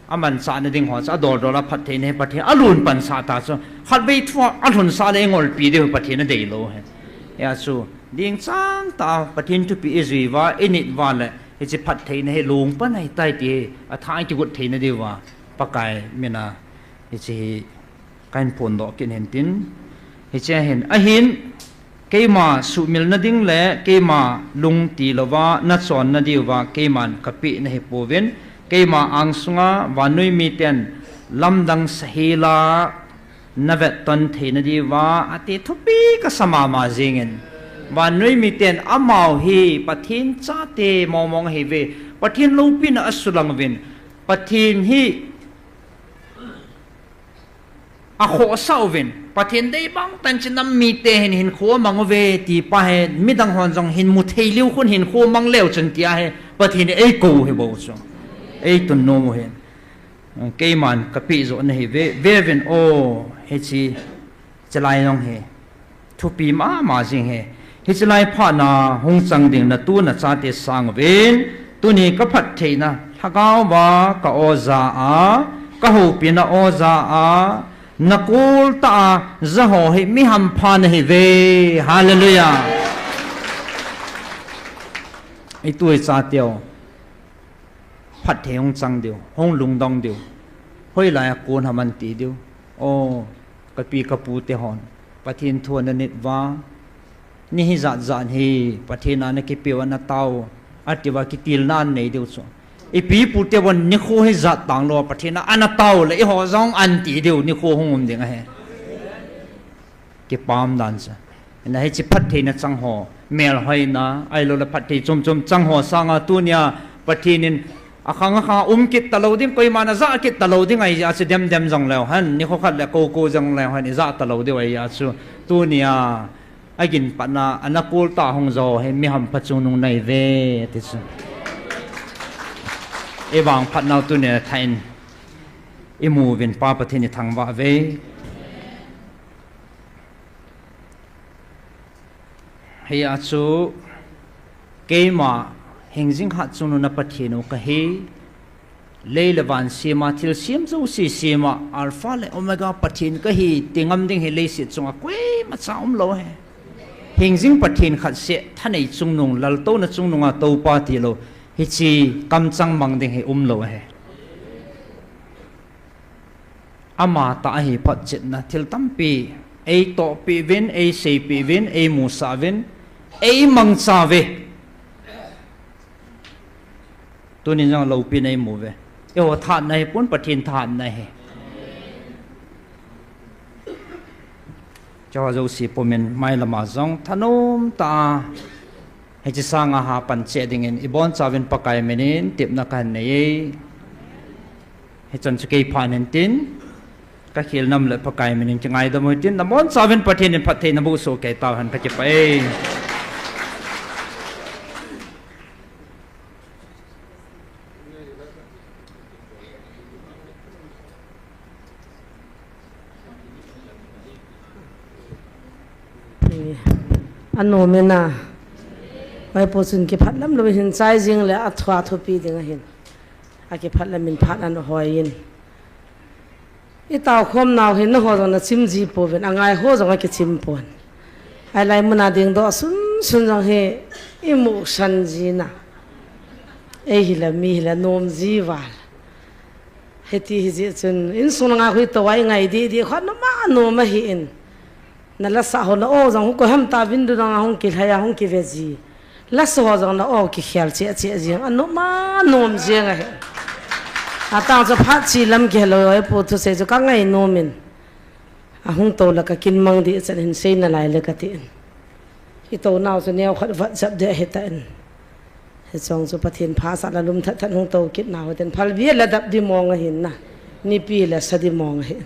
amanchahna ding ho chu adoldol a phattheina hi Pathen alungpansah ta chu. Khatvei thua alhunsah le ingolpi diu Pathen adeilou ahi. Hijeh chun dingchangtah a Pathen thupeh ijui uva, init uva le hiche phattheina hi lungpan ahitai ti hi athah a kigot theina diuva Pakai mina hiche hi kahin phondoh kit hintin. Hichea hin, ahin, keima suhmilna ding le keima lungtilouva nachonna diuva keiman kapeh nahipouvin, keima angsunga vannoi miten lamdang sahela navetton theina diuva, ati, thupi kasa mama jengin. Vannoi miten amau hi Pathen chate mongmong ahiuve, Pathen loupina asulang uvin, Pathen hi akhohsah uvin, Pathen deibang tah in hiche nam mite hin hinkho amang uve tipa hi midang hon jong hin muthei leu khun hinkho amang leu chun tia hi Pathen in eikou hi bou chu. Eitun nom u hin. Keiman kapeh joh nahiuve, veuvin o, hiche, hichelai jong hi thupi mama jeng ahi. Hichelai phatna hung chang ding natu nachate sanguvin, tuni kaphattheina lhagaova ka-o ja a, kahoupina o ja a, nakoltah a jaho hi mi hampha nahiuve. Hallelujah. I tu i cha teu. Phatthei hung chang diu, hung lungdong diu. Hoilai a kon ham an ti diu. O, ka pi ka pu te hon. Pathen thu ana nit uva. Ni hijat jat hi, Pathen a na kipe u ana tao. Ati uva kitilna an nei diu chu. I pi pu te hon nikho hijat tang lou, Pathen a ana tao le, i ho jong an ti diu, nikho hung um ding ahi. Kipam dan chu. Ina hiche phattheina chang ho, melhoina, ahilou le phatthei chom chom chang ho sanga tunia Pathen in akhang akhang a um kit talou ding, koiman ajah kit talou ding ahi jeh a chu dem dem jong leu hen, nikho khat le ko ko jong leu hen, ijah talou diu ahi jeh a chu. Tunia, agin patna, ana kol ta hung jo hi mi hampha chungnung nahi uve, ti chu. I vangphat nau tunia tha in, i mu uvin Pa Pathen i thangvah uve. Hia chu keima hingjing hatchungnung na Pathen u kahi, lei le van sema thil sem jouse sema Alpha le Omega Pathen kahi, ti ngam ding hi leiset chunga koima cha umlou ahi. Hingjing Pathen khat seh, thanei chungnung, laltouna chungnunga toupa tilou, hiche kamchang mang ding hi umlou ahi. Ama tah ahi photchetna thil tampi eitohpeh uvin, eiseipeh uvin, eimusah uvin, eimangcha uve. Tunin jong loupina eimu uve. Eiho thahatna hipon, Pathen thahatna ahi. Hicheho jouse pumin mailama jong thanom tah a hiche sanga hapan cheh dingin ibonchauvin Pakai minin tepna kahin nei e. Hichan chu kei phat hintin, kakhel nam le Pakai minin kingaidam u hitin, nabonchauvin Pathen in phatthei naboh soh kei tauhen, kakipah e. Anom in a, Vaipo chun kiphatlam louvin hin chai jing le athua thupi ding ahin, akiphatlam in phat ana hoi in. Itao khom nau hin nangho jong nachim ji pouvin, angai ho jong akichim pon. Ahilai muna dingdoh sunsun jong hi imusan ji na. Ei hile mi hile nom ji val. Hiti hijeh chun insung langa khu itou a ingai didi khu anom anom ahin. Nalasah ho na-o jong khu koiham tauvin dudang a hung kilhai a hung kive ji. Lasa ho jong na-o kikhel cheh cheh jeng, anom anom jeng ahi. Atang chu phat chi lam kihelou, Vaipo thusei chu kangai nom in. Ahung tou le kakin mang ding chan hin sei nalai le katin. Itou nau chu neokhat vat jap ding ahitan. Hicheng chu Pathen phasah le lum that that hung tou kit nau hitin, phalbi le dap ding mong ahin na. Nipi le sa ding mong ahin.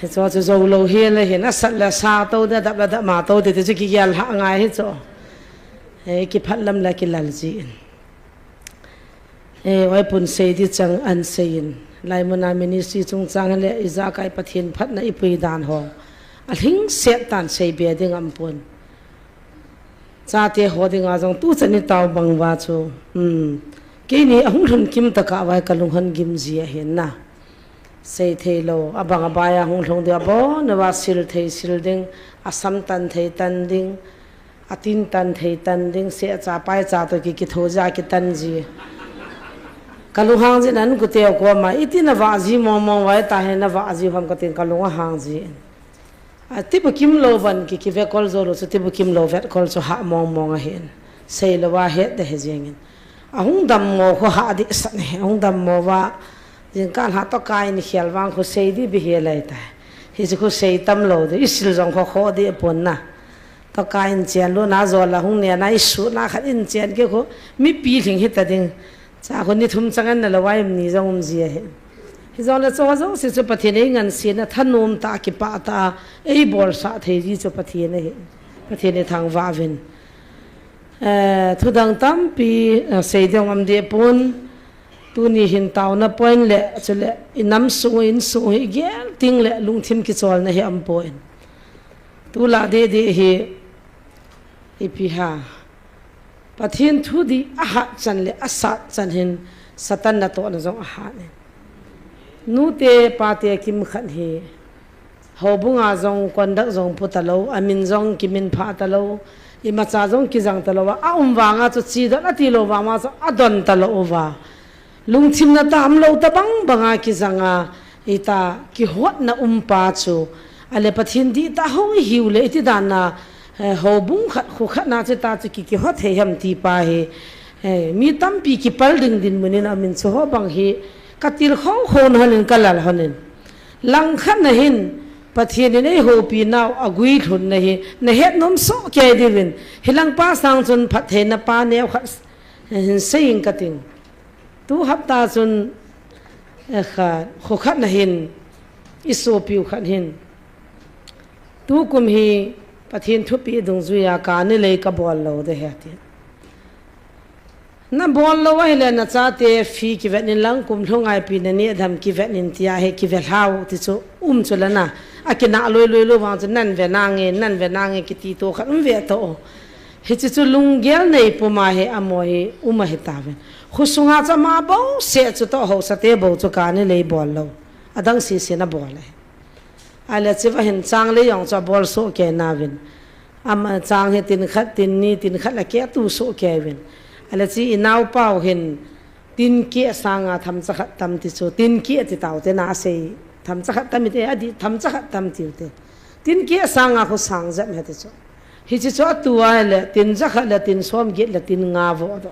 Hicheng chu joulou hel ahin, asat le sa tou ding, adap le dap ma tou ding ti chu kigel lhah ngai hichu. Hei, kiphatlam le kilal jin. Ei, Vaipon sei ding chang ahin sei in. Hilai muna ministry chungchang hile ijakai Pathen phatna ipui dan ho alhingset tan seibe ding aumpon. Chate ho dinga jong tuchan itao bang uva chu, keini ahung lhun kim tokah uva hi kalung hon gim ji ahin na. Sei theilou, abang abai a hung lhung ding, abon uva sil thei sil ding, asam tan thei tan ding, atin tan thei tan ding, sehcha paicha toh ki, kithou jeh a kitan ji. Kalunghang jin, an kuteu koma iti navah ji mong mong uva, itahi navah ji ham katin kalung ahang jin. Atibukim lou van ki, kive kol joulou chu tibukim lou vet kol chu hah mong mong ahin. Seilou a het ding ahi jengin. Ahung dammo khu hah ding sah ahi, ahung dammo uva. Jingkah lha toh kai ni khel vang khu sei ding bihel ahitai. Hichu khu sei tam lou ding, isil jong khu khoh ding pon na. Toh kai in chen lou na jol a hung nena isuhna khat in chen kit khu mipi lhing hita ding. Cha khu ni thum chang an nalou a im ni jong um ji ahi. Hijongle chuho jouse chu Pathen eingansena thanom tah a kipah tah a eibolsah thei ji chu Pathen ahi. Pathen ithangvah uvin. Eh, thudang tampi, eh, sei ding um ding pon. Tuni hin taona point le, chule inam sung u, insung u hi igel ting le lungthim kicholna hi aumpon. Tulai deh deh hi ipi ham. Pathen thu ding ahat chan le asat chan hin Satan natohna jong ahat in. Nute pate kimkhat hi houbunga jong conduct jong pu talou, amin jong kiminphah talou, Imacha jong kijang talou a, aum vanga chu chidon ati lou vanga chu adon talou uva. Lungthimna tam lou tabang banga kijanga, ita kihotna umpa chu. Ale Pathen dihtah hou ihiu le iti dana, eh, houbung khat, kho khat na chu ta chu ki, kihot thei ham ti pa hi. Eh, mi tampi kipal ding dinmun in amin chu ho bang hi. Katil khou khou na honin kalal honin. Langkhat na hin, Pathen in eihoupi nau aguilhunna hi, nahet nom soh kei diuvin, hilang pa sang chun phattheina pa neo khat hin seiyin kating. Tu hapta chun, eh, kha, kho khat na hin, isopiu khat hin. Tukum hi Pathen thupeh dungjuiya kani lei kabol lou de he ti. Nabol lou ahile nachate fee kivet in lang kum lhung ngaipi naneh dam kivet in tia hi kive lhau ti chu um chu lana. Akinah loi loi lou vang chu nan ve nange, nan ve nange kiti to khat um ve to. Hichi chu lunggel nei puma hi amo hi um ahi tauvin. Khosunga chu ama bou seh chu to haosate bou chu kani lei bol lou. Adang sese nabol ahi. Ale chiva hin chang le jong chu abol soh kei nauvin. Ama chang hi tin khat, tin ni, tin khat la kei atu soh kei uvin. Ale chi inaopau hin tin keh sanga thamcha khat tam ti chu. Tin keh ti taute na asei. Thamcha khat tam ite, adi thamcha khat tam tiute. Tin keh sanga khu sang jep he ti chu. Hichi chu atu ahile, tin jakhat le tin somget le tin nga vo doh.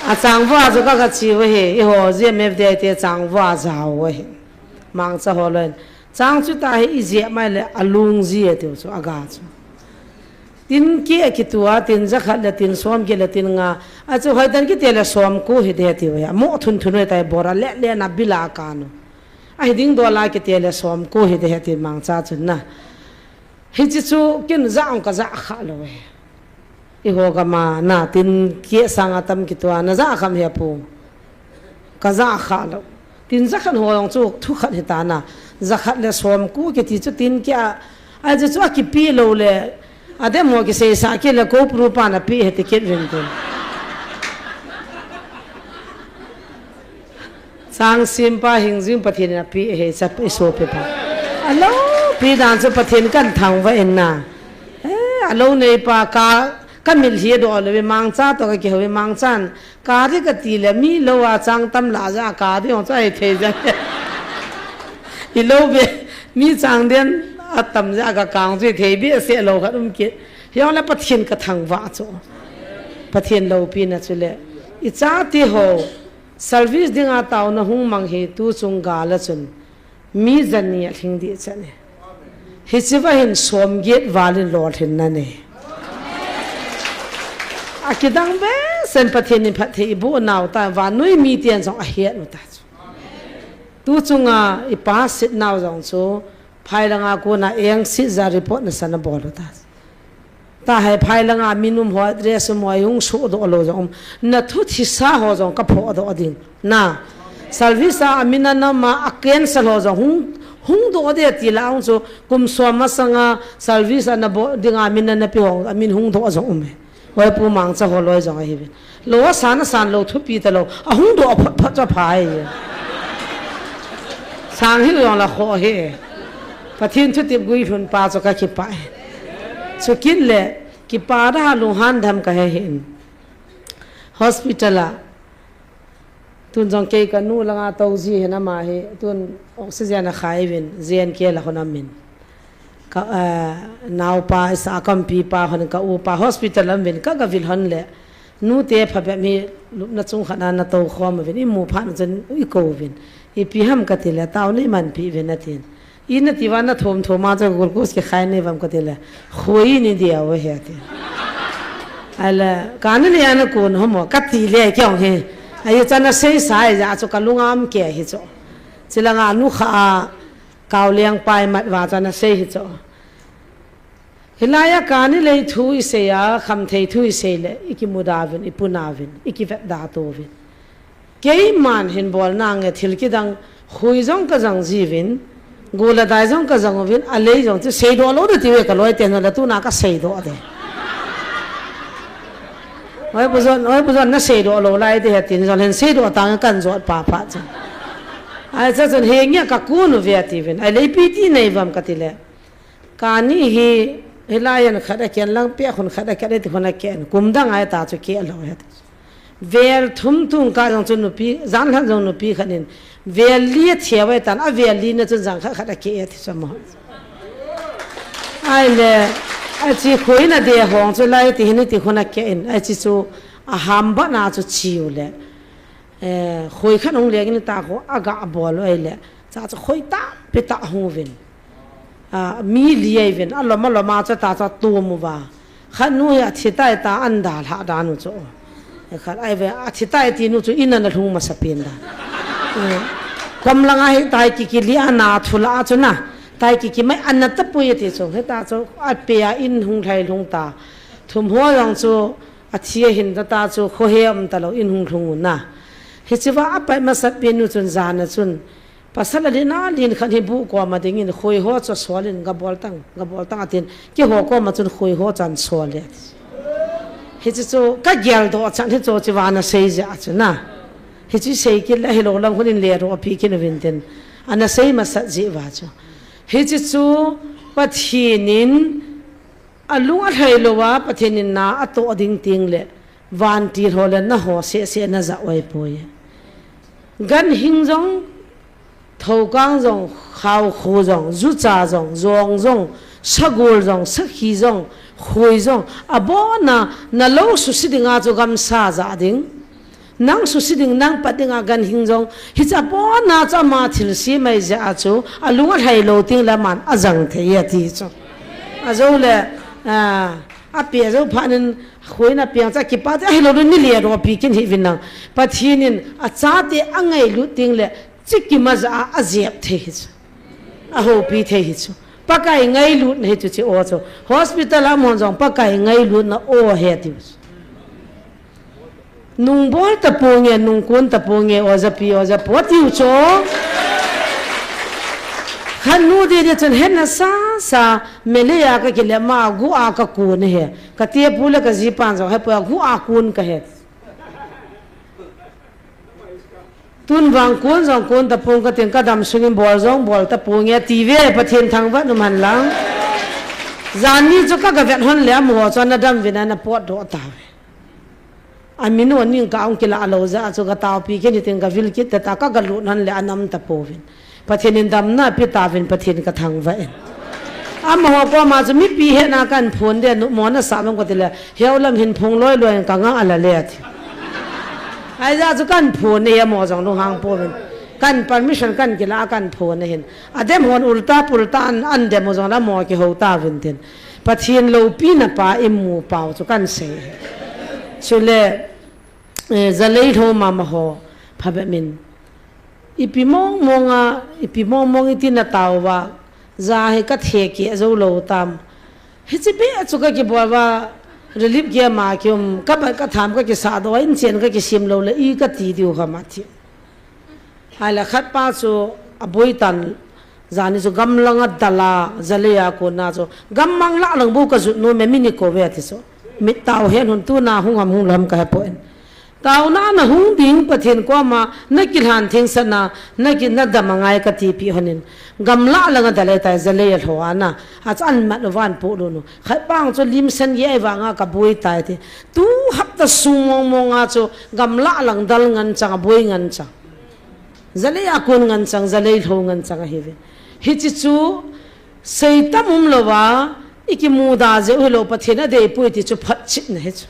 Achang vo a chu ka, kachi uve hi, eiho G M F D I te chang vo a jao uve hi. Mangcha ho loiyin. Chang chu ta hi ijep mai le alung ji e tiu chu aga chu. Tin keh akitua, tin jakhat le tin somget le tin nga. Achu hoitan kiti le somko hi de tiu hi. Amo thun thun uve tai bora le le na bila kanu. Ahi ding dola kiti le somko hi de he ti mangcha chun na. Hichi chu kin ja ong kaja kha lou e. Eiho gama na tin keh sanga tam kitua naja kham he pu. Kaja kha lou. Tin jakhat ho jong chu thu khat hita na. Jakhat le somko kiti chu tin keh a. Achu chu akipi lou le. Adem ho kiseisa kit le ko pru pa na pi he ti kit vin tin. Chang simpa hingjing Pathen in api he cha isopi pa. Aloupi dan chu Pathen kan thangvah in na. Eh, alou nei pa ka, kamil hi doh lou mangcha to kakihou mangchan. Ka di kati le mi lou a chang tam la ja ka di hong chu ahi thei ja. Ilou be mi chang den atam ja ka kang chu thei be se lou khat um kit. Hijongle Pathen kathangvah chu. Pathen loupina chu le. Ichate ho. Service dinga taona hung mang hi tuchung gal a chun mi jani alhing dih chan e. Hichiva hin somget val in lolhinna nei. Akidang behseh in Pathen in phatthei iboh nau ta vannoi miten jong ahet u ta chu. Tuchunga ipa sit nau jong chu phai langa kona eng sit ja report nasa nabol u ta chu. Tahai phai langa min um ho, address um ho, hung sohdoh lou jong um. Na thu thisa ho jong kaphohdoh ding. Na. Service a amin ana ma, a cancel ho jong hung, hungdoh de ti la hung chu kum som masanga service ana bol dinga min ana pe ho, amin hungdoh jong um e. Hoi pu mangcha ho loi jong ahi ve. Lou asan asan lou thupi talou. Ahungdoh phot phot chu aphai. Sang hil jong la kho he. Pathen thutep guilhun pa chu kakipah e. Chukit le, kipa da lunghan dam kahe hin. Hospital a. Tun jong kei kanu langa tou ji hin ama hi. Tun oxygen akhai uvin. J N K la hon amin. Ka, eh, naopa, isa kampi pa hon ka upa hospital a um uvin. Ka gavil hon le. Nute phabep hi lupna chung khat na natou khom uvin. Imu phat na chun ikou uvin. Ipi ham kati le. Tao neimanpi uvin atin. Ina ti uva nathom thom a chu glucose kikhai nei uvam kati le, khoi ni dia uve he ati. Ahile, kani le ana kon homo, kati le kei jong he. Ahi chu ana seisa ahi ja chu kalunga um kei hi chu. Chilanga nukha a, kaoleng pai mat uva chu ana sei hi chu. Hilai a kani lei thu isei a, khamthei thu isei le, ikimuda uvin, ipuna uvin, ikivetda to uvin. Keiman hin bol nange thil kidang, khui jong kajang jiuvin, gol le dai jong kajang uvin, alei jong chu seidoh lou de ti uve kaloi ten jong le tuna kaseidoh de. Hoi pu jon, hoi pu jon naseidoh lou lai de he tin jong hin seidoh tange kanjot pa pa chu. Ahi chu chun henge kakon uve ati uvin, ahile ipi ti nei uvam kati le. Kani hi Hilai in khat a ken lang pia khun khat a ken ti khun a ken. Kum dang ai ta chu ke lo he. Vel thum tung ka jong chu nupi, jan lhan jong nupi khat in. Vel li a thia vai tan, a vel li na chun jang khat khat a ke e ti chu mo. Ai le, a chi khoi na de hong chu lai ti hin ti khun a ke in. A chi chu a ham ba na chu chiu le. Eh, khoi khat hung leng in ta kho a ga bol ai le. Cha chu khoi ta, pi ta hung vin. A, mi li ai vin, a lom a lom a chu ta chu a tum uva. Khat nu hi a thi tai ta an da hla dan u chu. E khat ai ve, a thi tai ti nu chu in a na lhung masa pen dan. E, kom langa hi tai ki ki li a na thu la a chu na. Tai ki ki mai an na ta pui ti chu. He ta chu a pe a in hung lhai lhung ta. Thum ho jong chu a thi a hin ta ta chu kho he um ta lo in hung lhung u na. Hi chi va a pai masa pen nu chun jan a chun. Pasal a lin a lin khat hi bu koma dingin khoi ho chu sol in ga bol tang, ga bol tang a tin, ki ho koma chun khoi ho chan sol le. Hi chu chu ka gel do chan hi chu chi va na sei ja chu na. Hi chu sei kit le hi lo lang hun in le ro pi kin vin tin. Ana sei ma sat ji va chu. Hi chu chu Pathin in a lung a lhai lo a Pathin in na a to ding ting le. Vantil ho le na ho seh seh na za oi poi. Gan hing jong, thokang jong, khau khu jong, jucha jong, jong jong, sagul jong, sakhi jong, khui jong, abona na lo susi dinga chu gamsa ja ding. Nang susi ding, nang pat dinga gan hing jong, hi cha bona cha ma thil si mai ja chu, a lung a lhai lo ting le man a jang thei a ti chu. A jo le, a, a pe jo pha nin, Khoi na piang cha kipa te, a hi lo ni le ro pi kin hi vin nang. Pathin in a chate a ngailut ting le, chi ki ma ja a, a jep thei hi chu. A hopi thei hi chu. Pakai ngailut na hi chu chi o chu. Hospital a mon jong Pakai ngailut na o he ti chu. Nung bol ta po nge, nung kun ta po nge, o ja pi, o ja po ti chu. Khan nu de de chun hen na sa sa, mele ya ka ki le ma gu a ka kun he. Ka te pu le ka ji pan jong he po a gu a kun ka he. Tun vang kun jong kun ta pung ka tin ka dam sungin bol jong bol ta pung e ti ve Pathen thangvah um hen lang. Jan ni chu ka ga vet hon le amaho chu ana dam vin ana potdoh ta ve. A min u ning ka ong kila lo ja chu ka tao pi kit ni tin ka vil kit ta ta ka ga lut hon le ana um ta pouvin. Pathen in damna pe tauvin Pathen ka thangvah in. Amaho koma chu mipi hetna kan phon de nu mo na sa mang ko ti le heu lam hin phong loi loi ka nga ala le ati. Ai ja chu kan phon ne mo jong lunghang pouvin. Kan permission kan kila kan phon ne hin. A dem hon ulta pulta an, an dem jong la mo ki ho tauvin tin. Pathen loupina pa i mu pau chu kan sei. Chule, eh, Zalei lho mama ho phabep min. Ipi mong mong a, ipi mong mong iti na tao va, ja hi ka the keh jou lou tam. Hichi beh chu ka kibol va, relief camp a kium, ka bat ka tham ka kisa doh, in chen ka kisim lou le, i ka ti diu ham ati. Ahile khat pa chu a boi tan, jani chu gamlang a dal a, Zalei a kon a chu, gammang lah lang bou ka jut nom e, mi ni ko ve ati chu. Mit tao hen hun tuna hung ham hung lou ham ka he poi. Taona na hung ding Pathen koma na kilhan thengsahna, na ki, na dam angai ka tipi honin. Gamlah langa dal e tai Zalei a lho ana. A chu an mat u van pu lu nu. Khat pang chu lim sen gi ai vanga ka boi tai ti. Tu hapta sung mong mong a chu gamlah lang dal ngan chang a boi ngan chang. Zalei a kon ngan chang, Zalei lho ngan chang ahi ve. Hichi chu Seitam um lou va, i kimuda jeh u hilou Pathen a deipoi ti chu phatchitna hi chu.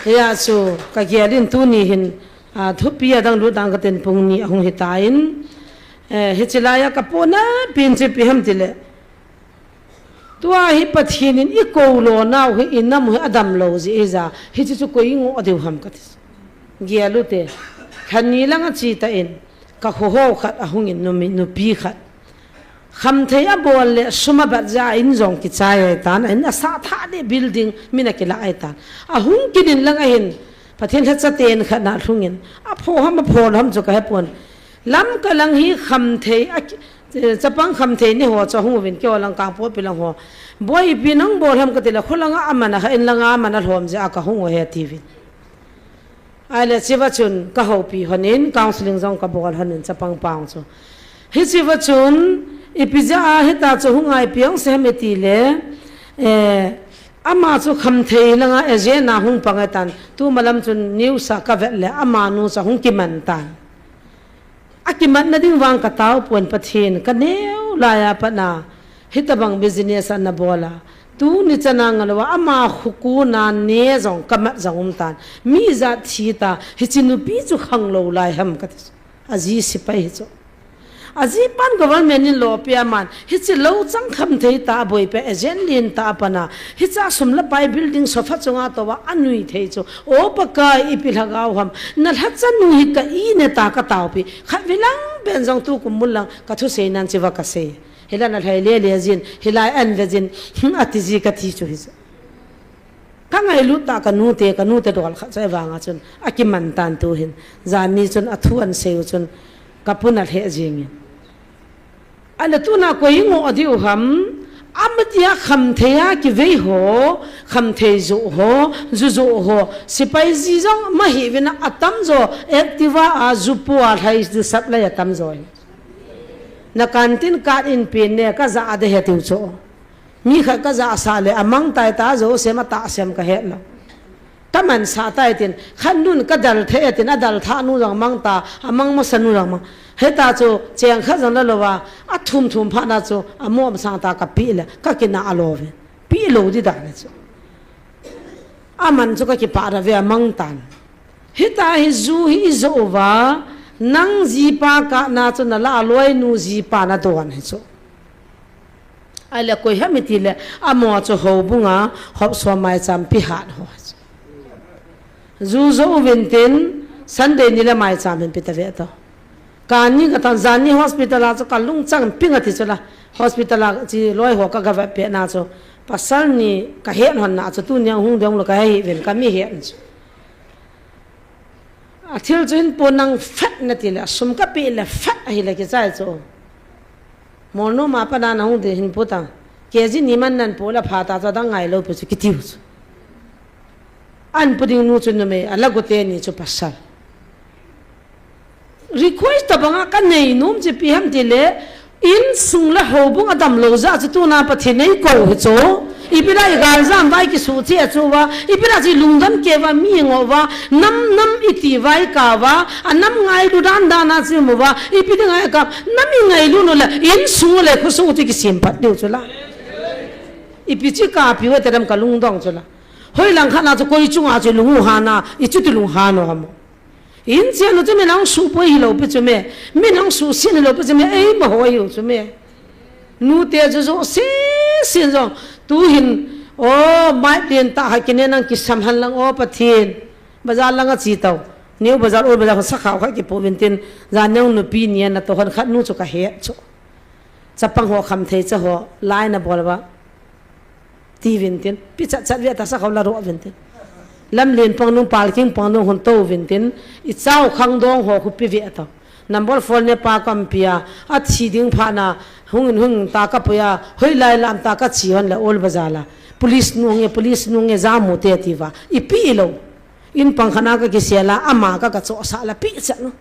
Hia chu, ka gel in tuni hin, a, thupi a dang lut dang ka ten pung ni ahung hi tan. Eh, hichi laia ka pona pin chu ipi ham ti le. Tua hi Pathen in i kou lou nau hi i nam hi a dam lou jeh hi ja, hichi chu koi i ngoh diu ham ka ti. Gel u te, khan ni lang a chi ta in, ka kho ho khat ahung in numi, nupi khat. Khamthei a bol le sum a bat ja in jong kichai ai tan, in a sa tha de building min a kila ai tan. A hung kin in lang ahin, Pathen lhacha ten khat na lhung in, a pho ham, a pho lou ham chu ka he pon. Lamka lang hi khamthei, a ki, eh, chapang khamthei ni ho chu hung uvin keo lang kang po pi lang ho. Boi ipi nang bol ham ka ti le, kho langa a man a kha in langa a man a lhom jeh a ka hung u he ti vin. Ahile, chiva chun ka houpi honin, counseling jong ka bol honin, chapang pang chu. Hichiva chun, Ipi jeh a hita chu hung ngaipi ong se ham iti le, eh, ama chu khamthei langa agenda hung pang e tan, tu malam chun news a ka vet le, amanu chu hung kiman tan. A kimatna ding vang ka tao pon Pathen, ka neo lai a pat na, hitabang business ana bol a. Tuni chan a ngal uva, ama khukun a ne jong ka mat jong um tan. Mi jat thi ta, hiche nupi chu khang lou lai ham ka ti. A ji sepai hi chu. A ji pan government in lo pia man, hiche lo chang khamthei ta, a boipi a agent lin ta a pat na, hiche a sum le pai building sofa chunga tou a, a nui thei chu. O Pakai, ipi lhagao ham, na lhacha nu hi ka i ne ta ka taopi. Khat vei lang pen jong tu kum mun lang ka thusei nan chi va ka sei. Hilai na lhai le le jin, hilai an ve jin, hmm, a ti ji ka ti chu hi chu. Ka ngailut ta ka nu te, ka nu te dol khat chu e vang a chun, a kiman tan tu hin. Jan ni chun a thu an sei u chun, ka pun a lheh jing in. A le tuna koi ngo a diu ham, a ma tia khamthei a kivei ho, khamthei jo ho, ju jo ho, sepai ji jong ma hi vin a tam jo, Activa a ju pu a lhai ju sap lai a tam jo. Na canteen card in pen ne ka ja a de he tiu chu. Mi khat ka ja sa le, a mang tai ta jo sem a ta sem ka he lo. Ka man sa tai tin, khat nun ka dal the e tin, a dal tha nu jong mang ta, a mang masa nu jong mang. Heta chu, cheng khat jong la lo va, a thum thum pha na chu, a mom sang ta ka pi le, ka kina a lo ve. Pi lo di da le chu. A man chu ka kipa ra ve a mang tan. Hita hi ju hi i jo uva, nang jipa ka na chu na la a loi nu jipa na don hi chu. A le koi ham iti le, a mo chu houbung a, hop so mai cham pi hat ho. Ju jo uvin tin, Sunday ni le mai cham hin pi ta ve to. Ka ni ka tan jan ni hospital a chu ka lung chang ping a ti chu la. Hospital a chi loi ho ka ga va pe na chu. Pasal ni ka het hon na chu tu ni ang hung dong lo ka he hi vin ka mi het chu. A thil chu hin po nang fat na ti le, a sum ka pi le fat a hi le ki chai chu. Mol no ma pa na na hung de hin po ta. Ke ji ni man nan po la pha ta chu dang ngai lo pe chu ki tiu chu. An pu ding nu chu numei, a la go te ni chu pasal. Request ta banga ka nei nom chi pi ham ti le, insung le houbung a dam lo ja chu tuna Pathen nei ko hi chu. Ipi la i gal jam vai ki su che chu va, ipi la chi lungdam ke va mi ngo va, nam nam i ti vai ka va, a nam ngailu dan dan a chi mu va, ipi ding ai ka, nam i ngailu no le, insung le khu su ti ki sim pat diu chu la. Ipi chi ka pi wa te dam ka lungdong chu la. Hoi lang khat na chu koi chunga chu lung u ha na, i chu ti lung ha no ha mo. In chen u chu mi nang su poi hi lo pi chu me, mi nang su sin hi lo pi chu me, ei ma ho hi u chu me. Nu te chu jo si sin jong, tu hin, o, mai tin ta ha kine nang ki sam han lang o Pathen. Bazar lang a chi tau. New Bazar, Old Bazar, sa khau kha ki pu vin tin, ja neu nu pi ni na to hon khat nu chu ka he chu. Chapang ho kham thei cha ho, lai na bol ba. Ti vin tin, pi chat chat ve ta sa khau la ro vin tin. Lam lin pang nung parking pang nung hon to vin tin, i chau khang dong ho khu pi ve ta. Number four ne pa kam pia, a thi ding pha na, hung in hung ta ka puya, hoi lai lam ta ka chi hon la Old Bazar la. Police nu nge, police nu nge, ja mu te ti va. I pi i lo. In pang khana ka ki se la, ama ka ka cho sa la pi cha no.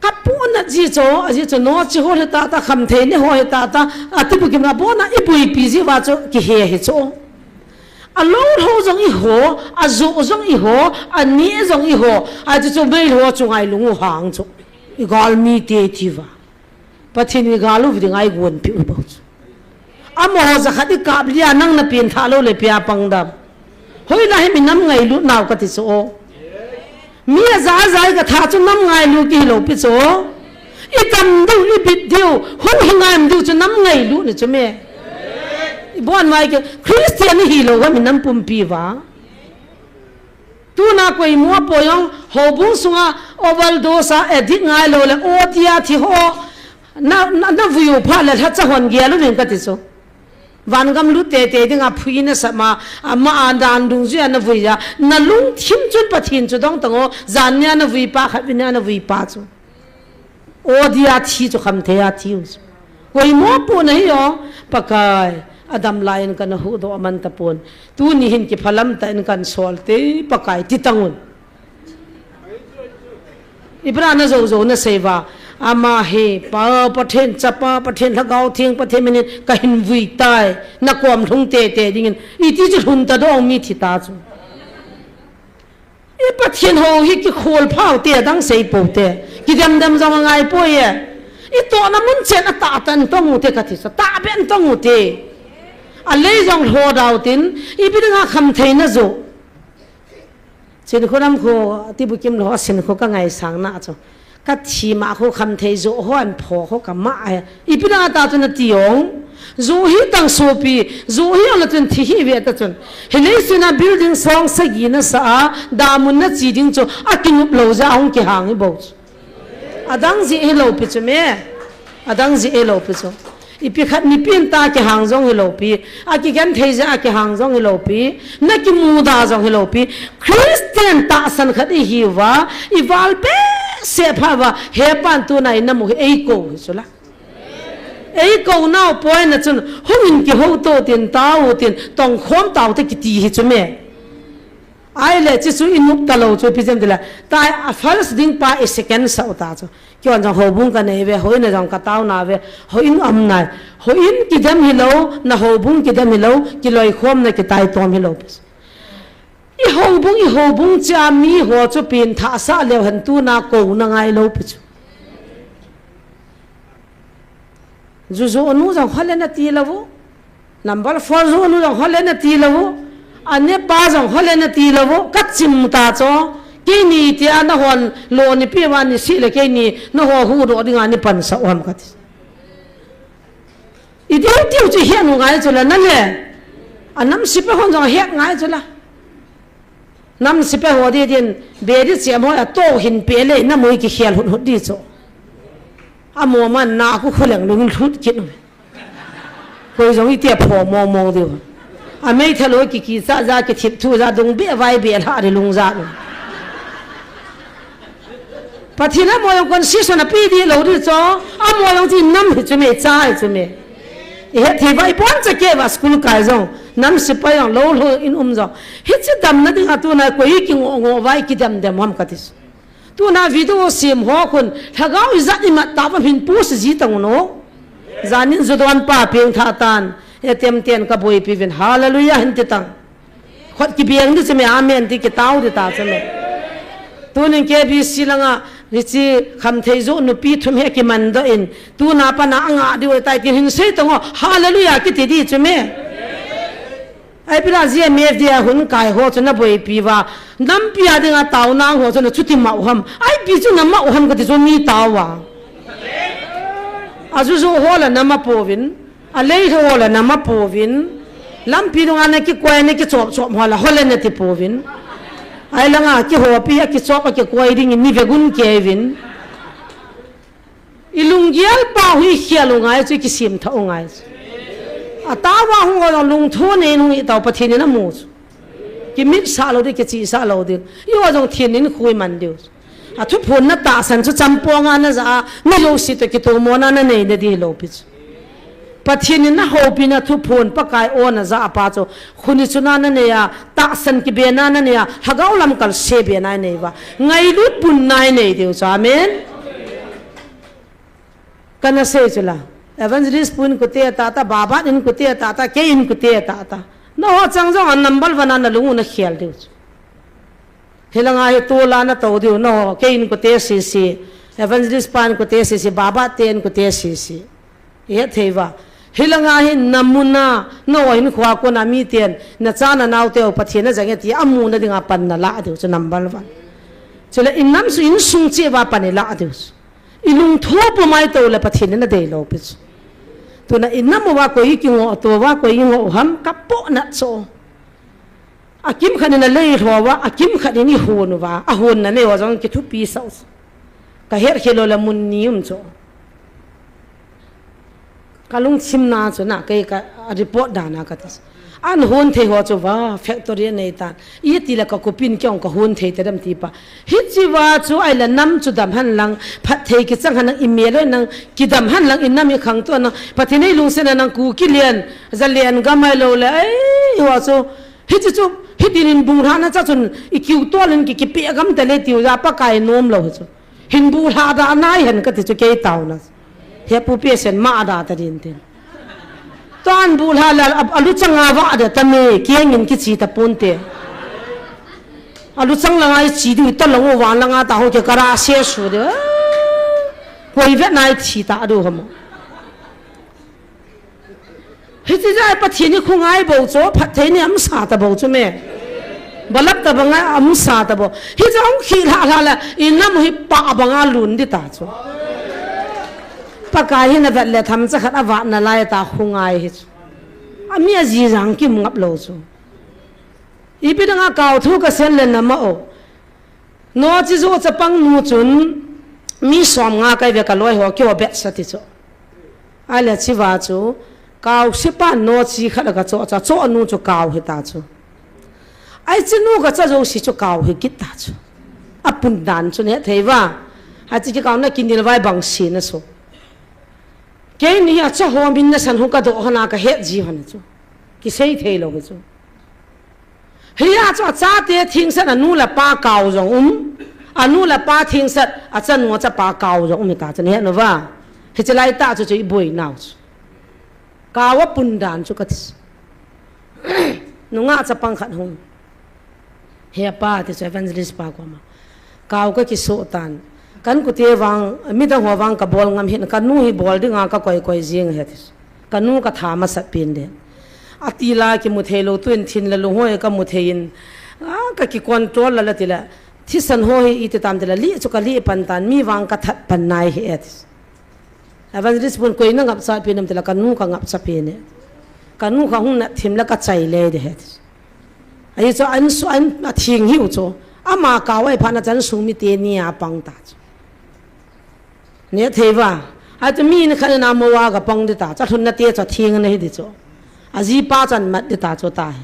Ka pu na ji cho, a ji cho no chi ho he ta ta, kham thei ne ho he ta ta, a ti bu kim na bo na i bui pi ji va cho ki he he cho. A lo ho jong i ho, a jo jong i ho, a ni jong i ho, a ji cho mei ho chu ngai lung u hang cho. I gal mi te ti va. Pathen i gal u vi ding ai gon pi u bo cho. Amo ho ja khat i kap lia nang na pin tha lo le pia pang dam. Hoi la hi mi nam ngailut nau ka ti chu o. Mi a ja a ja i ka tha chu nam ngailu ki hi lo pi chu o. I tam diu, i bit diu, hung hi ngam diu chu nam ngailu ni chu me. I bon mai ke, Christian i hi lo va mi nam pumpi va. Tuna koi mo po jong, houbung sunga overdose a addict ngai lo le, o ti a thi ho, na, na, na vui u pha le, lha cha hon gel u ning ka ti chu. Van gam lut tei tei ding a phui na sa ma, ama a dan dung zui a na vui a, na lungthim chun Pathen chu dong tang o, jan nia na vui pa, khat vi nia na vui pa chu. O dia thi chu kham thei a thi u chu. Koi mo pu na hi o, Pakai, a dam lai in ka na hu do a man ta pon. Tu ni hin ki phalam ta in kan sol te, Pakai ti tang un. Ibra na zo zo na sei va. Ama hi, Pa Pathen, Chapa Pathen, Lhagao Theng Pathen minin kahin vui tai, nakom lhung teitei dingin, iti chu lhun ta dong mi thi ta chu. I Pathen hou hi kikhol phau te, adang sei pou te. Kidemdem jong angai poi e. I tohna mun chen a tah tan tong u te kati sa, tah ben tong u te. A lei jong lho dau tin, ipi dinga khamthei na jo. Chinkholam khu, Tibukim lou a Chinkho ka ngaisang na chu. Ka thi ma khu khamthei jo ho an pho khu ka ma e. Ipi dinga ta chu nati ong. Jo hi tang sopi, jo hi ong na chun thi hi ve ta chun. Hilei suna building song sagi na sa a, damun na chi ding chu, a kinup lou ja hung kihang hi bou chu. Adang ji hi lou pi chu me. Adang ji hi lou pi chu. Ipi khat mipin ta kihang jong hi lou pi. A kigenthei ja a kihang jong hi lou pi. Na kimuda jong hi lou pi. Christian tahsan khat i hi uva. I val behseh pha uva. He pan tuna i na mu hi ei kou hi chu la. Ei kou nau poi na chun hung in kihou to tin tau tin tong khom tau te kiti hi chu me. Ai le chi chu i nup ta lou chu pi jem ti la. Tai a first ding pa i second sa u ta chu. Kion jong houbung ka nei ve, hoi na jong ka tau na ve, hoi in am nai. Hoi in kidem hi lou, na houbung kidem hi lou, kiloi khom na kitai tom hi lou pi chu. I houbung, i houbung chia mi ho chu pin tha sa leu hen tuna kou na ngai lou pi chu. Juju nu jong hole na ti lou. Number four ju nu jong hole na ti lou. Ane pa jong hole na ti lou. Ka chim ta cho. Keini tia na hon lo ni pi wa ni si le keini na ho hu do dinga ni pan sa u ham kati. I diu diu chu hiat ngai chu la na le. A nam sipa hon jong hiat ngai chu la. Nam sipa ho di din, beri chi a mo a to hin pe le, na mui kikhel hut hut di chu. A mo man na khu khuleng lung hut kit. Koi jong i tia pho mo mo diu. A mei thalo ki ki cha ja ki thip thu ja dung be vai be lha ri lung ja nu. Pathen a mo jong kon si so na pi di lou di cho. A mo jong chi nam hi chu me cha hi chu me. I het thei vai pon cha ke va school kai jong. Nam sipa jong lou lou in um jong. Hichi damna dinga tuna koi kingo ngo vai kidem dem ham kati. Tuna video sem ho khun, lhagao ijat imat tah uva hin post ji tang u no. Janin ju don pa peng tha tan, A T M ten ka boipi uvin, hallelujah hin ti tang. Khut kibeng di chu me, amen ti kitao di ta chu me. Tunin K B C langa, hichi khamthei jo nupi thum hi kiman doh in, tuna pana anga di u tai tin hin sei tang o, hallelujah kiti di chu me. Ai pila G M F D a hun kai ho chu na boipi uva. Nampi a dinga taona ho chu na chuti mau ham. Ai pi chu na mau ham kati chu mi tao a. A juju ho la na ma pouvin. A lei ho la na ma pouvin. Lampi dunga na kikoi na kichop chop ho la ho la na ti pouvin. Ai langa kihopi a kichop a kikoi ding ni vegun kevin. I lunggel pa hui khel u ngai chu, i kisim tha u ngai chu. A tawa hung o jong lungtho nei nung i tau Pathen in a mu chu. Kimit sa lo di, kichi sa lo di. I o jong thin in khui man diu. A thuphon na tahsan chu champonga na ja a, na jo si to kitomona na nei na di lo pi chu. Pathen in na houpi na thuphon Pakai o na ja a pa chu. Khuni chuna na nei a, tahsan kibena na nei a, lhagao lamkal se bena nei uva. Ngailut bun nai nei diu chu. Amen. Kana sei chu la. Evangelist pu in kute tata, babat in kute tata, kei in kute tata. Na ho chang jong a number one a na lung u na khel diu chu. Hilanga hi tula na to diu, na ho, kei in kute sisi. Evangelist pa in kute sisi, babat te in kute sisi. I het thei uva. Hilanga hi na muna, na ho hin khua kona mi ten, na cha na nau teu Pathen na jang e ti, a muna dinga pan na la diu chu number one. Chule i nam su insung che uva pan i la diu chu. I lungtho pu mai to le Pathen in a dei lo pi chu. Tuna i nam uva koi i kingo to uva koi i ngo u ham ka po na cho. A kimkhat in a lei lho uva, a kimkhat in i hon uva, a hon na nei uva jong kithupi sa u chu. Ka het khel lo le mun ni um chu. Ka lungthim na chu na, kei ka report dan a ka ti. An hon thei ho chu va, factory a nei tan. I ti le ka kupin kei ong ka hon thei ta dem ti pa. Hichi va chu ai la nam chu dam hen lang, phatthei kichang hen lang, i mel loi nang, kidam hen lang, i nam i khangtou nang, Pathen ei lungset na nang Kuki lian, Zalen gam ai lo le, ai, va chu, hichi chu, hitin in bung hra na cha chun, i kiu tol in ki, kipe gam ta le tiu ja Pakai nom lo hi chu. Hin bu hla da nai hen kati chu kei tauna. He pu pe sen ma da ta din tin. Tan bu hla la a, alu changa va da ta me, kiangin kichi ta ponte. Alu chang la ngai chi du ta long u van la nga ta ho ke kara se su de. Koi ve nai thi ta du hamo. Hichi jai Pathen ni khungai bo cho, phat thei ni am sa ta bo cho me. Balap ta banga am sa ta bo. Hi jong khi hla hla la, in nam hi pa banga lun di ta cho. Pakai hi na vet le tham cha khat a vat na lai ta khungai hi cho. Ami a ji jang kim ngap lo cho. Ipi danga kau thu ka sen le na ma o. No chi zo chapang nu chun mi som nga kai ve ka loi ho kio bet sa ti cho. Ai le chi va chu kau si pa no chi khat ka cho cha cho nu chu kau hi ta chu. Ai chi nu ka cha zo si chu kau hi kit ta chu. A pun dan chu ne thei va. Ai chi ki kau na kin dil vai bang si na so. Kei ni a cha ho min na san hu ka do hana ka het ji hana chu. Ki sei thei lo ki chu. Hiya chu a chate thingsat a nu le pa kau jong um. A nu le pa thingsat a chanu a chapa kau jong um hi ta chu ni he no va. Hichi lai ta chu chu i boi nau chu. Kau a pun dan chu ka ti. Nunga chapang khat hung. He pa ti chu evangelist pa ko ma. Kau ka kiso tan. Kan kute vang, midang ho vang ka bol ngam hin, ka nu hi bol dinga ka koi koi jing he ti. Ka nu ka tha masat pin de. A ti la ki mu thei lo tuin thin le lunghoi ka mu thei in. A ka ki control la la ti la. Thisan ho hi i ti tam ti la li chu ka li pan tan mi vang ka that pan nai he ti. Evangelist pun koi na ngap cha pin am ti la ka nu ka ngap cha pin ne. Ka nu ka hung na thim la ka chai le de he ti. Ahi chu an su an a thing hiu chu. Ama kau ai pha na chan sung mi te ni a pang ta chu. Ne thei va. A chu mi ni khan na mo wa ka pang di ta. Cha thun na te cha thing na hi di chu. A ji pa chan mat di ta chu ta hi.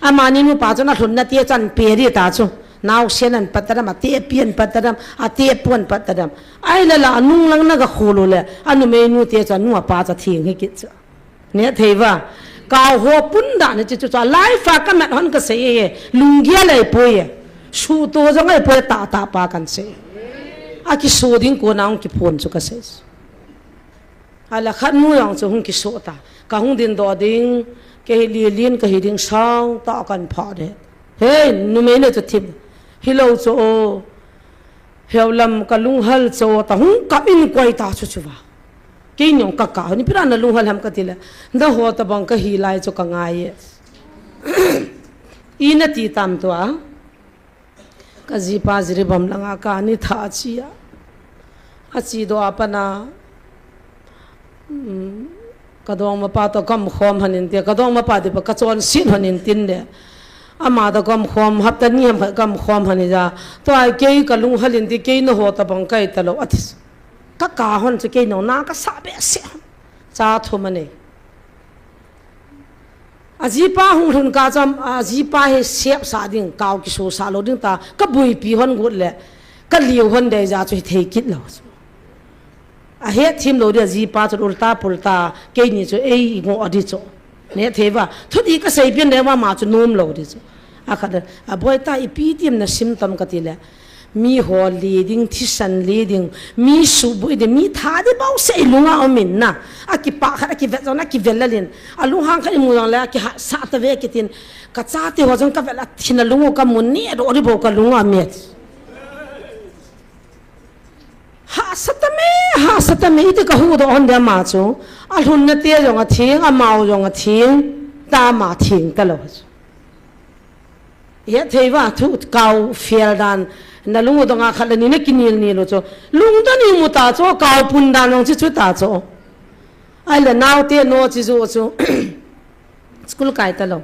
Ama ni nu pa chu na thun na te chan pe di ta chu. Nau sen an pat ta dam, a te pian pat ta dam, a te puan pat ta dam. Ai la la nung lang na ka khulu le. A nu me nu te cha nu a pa cha thing hi kit chu. Ne thei va. Kau ho pun da ne chi chu cha lai fa ka mat hon ka sei e. Lunggia lai poi e. Su to jong ai poi ta ta pa kan sei. A ki su ding ko nang ki phon chu ka sei. A la khat nu jong chu hung ki su ta. Ka hung din do ding. Ke hi li lin ka hi ding sang ta kan pha de. He, nu me ne chu thim. Hi lo chu o. Heu lam ka lunghal cho ta hung kap in koi ta chu chu va. Kei nong ka ka ni pira na lunghal ham ka ti le. Na ho ta bang ka hi lai chu ka ngai e. I na ti tam tu a. Ka ji pa ji ri bam langa ka ni tha chi a. A chi do a pa na. Ka dong ma pa to kam khom hanin te, ka dong ma pa ti pa ka chon sin hanin tin de. Ama to kam khom, hapta ni ham khat kam khom hanin ja. To ai kei ka lung halin ti kei na ho ta bang kai ta lo atis. Ka ka hon chu kei no na ka sa be se. Cha thu ma nei. A ji pa hung lhun ka cham, a ji pa he sep sa ding, kau ki su sa lo ding ta, ka bui pi hon gut le, ka liu hon dei ja chu hi thei kit lo. A het thim lo dia ji pa chu ulta pulta, kei ni chu ei i ngo a di chu. Ne thei va, thu di ka sei pian le va ma chu nom lo di chu. A khat a boi ta i pi tiam na sim tam ka ti le. Mi ho li ding, thisan li ding, mi su bui ding, mi tha di bau sei lunga om in na. A ki pa khat, a ki vet zon, a ki vel lalin. A lunghang khat i mu zong le, a ki ha sa ta ve ki tin. Ka cha ti ho zong ka vel a thin a lungu ka mun ni a do di bau ka lunga met. Hahsa ta me, hahsa ta me, iti ka hu do hon dia ma chu. A lhun na te zong a thing, a mau zong a thing, ta ma thing ta lo. He thei va thu kau fiel dan, na lung u dong a khat le ni na kinil ni lo chu. Lung ta ni mu ta chu, kau pun dan zong chi chu ta chu. Ai le nau te no chi zu chu. School kai ta lo.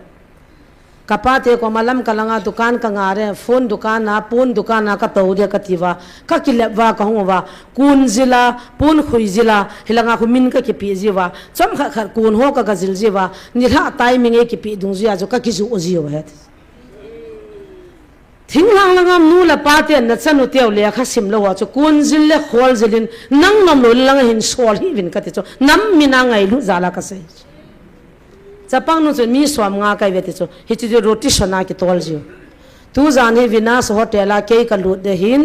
Ka pa te ko ma lam ka langa dukan ka nga re, phone dukan a, pon dukan a ka to dia ka ti va, ka ki lep va ka hung va, kun zila, pon khui zila, hilanga khu min ka ki pi zi va, chom khat khat kun ho ka ka zil zi va, ni hla tai mi nge ki pi dung zi a zo ka ki zu o zi o het. Thing lang langa nu la pa te na chanu teu le kha sim lo wa chu kun zil le khol zilin nang nom lo le langa hin sol hi vin ka ti chu, nam mi na ngai lu za la ka sei. Chapang nu chu mi som nga kai ve ti chu. Hichi chu roti sona ki tol jiu. Tu jan hi Venus Hotel a kei ka lut de hin.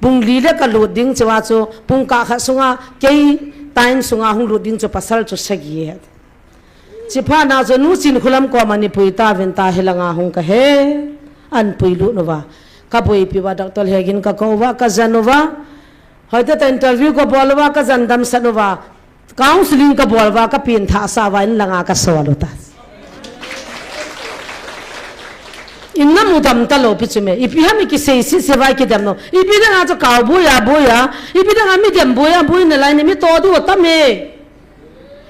Pung li le ka lut ding chu a chu, pung kah khat sunga, kei time sunga hung lut ding chu pasal chu sagi he. Chiphat na chu nu Chinkholam koma ni pui ta vin ta hilanga hung ka he. An pui lut uva. Ka boipi uva, doctor Hegin ka kou uva, ka jan uva. Hoitah ta interview ka bol uva, ka jan damsat uva. Counseling ka bol uva, ka pengthah sa uva, in langa ka sol u ta. In namu dam talou pi chu me. Ipi ham i kisei sese uva i kidem lou. Ipi dinga chu kau boi a boi a. Ipi dinga mi dem boi a boi nalai ne mi to diu tam e.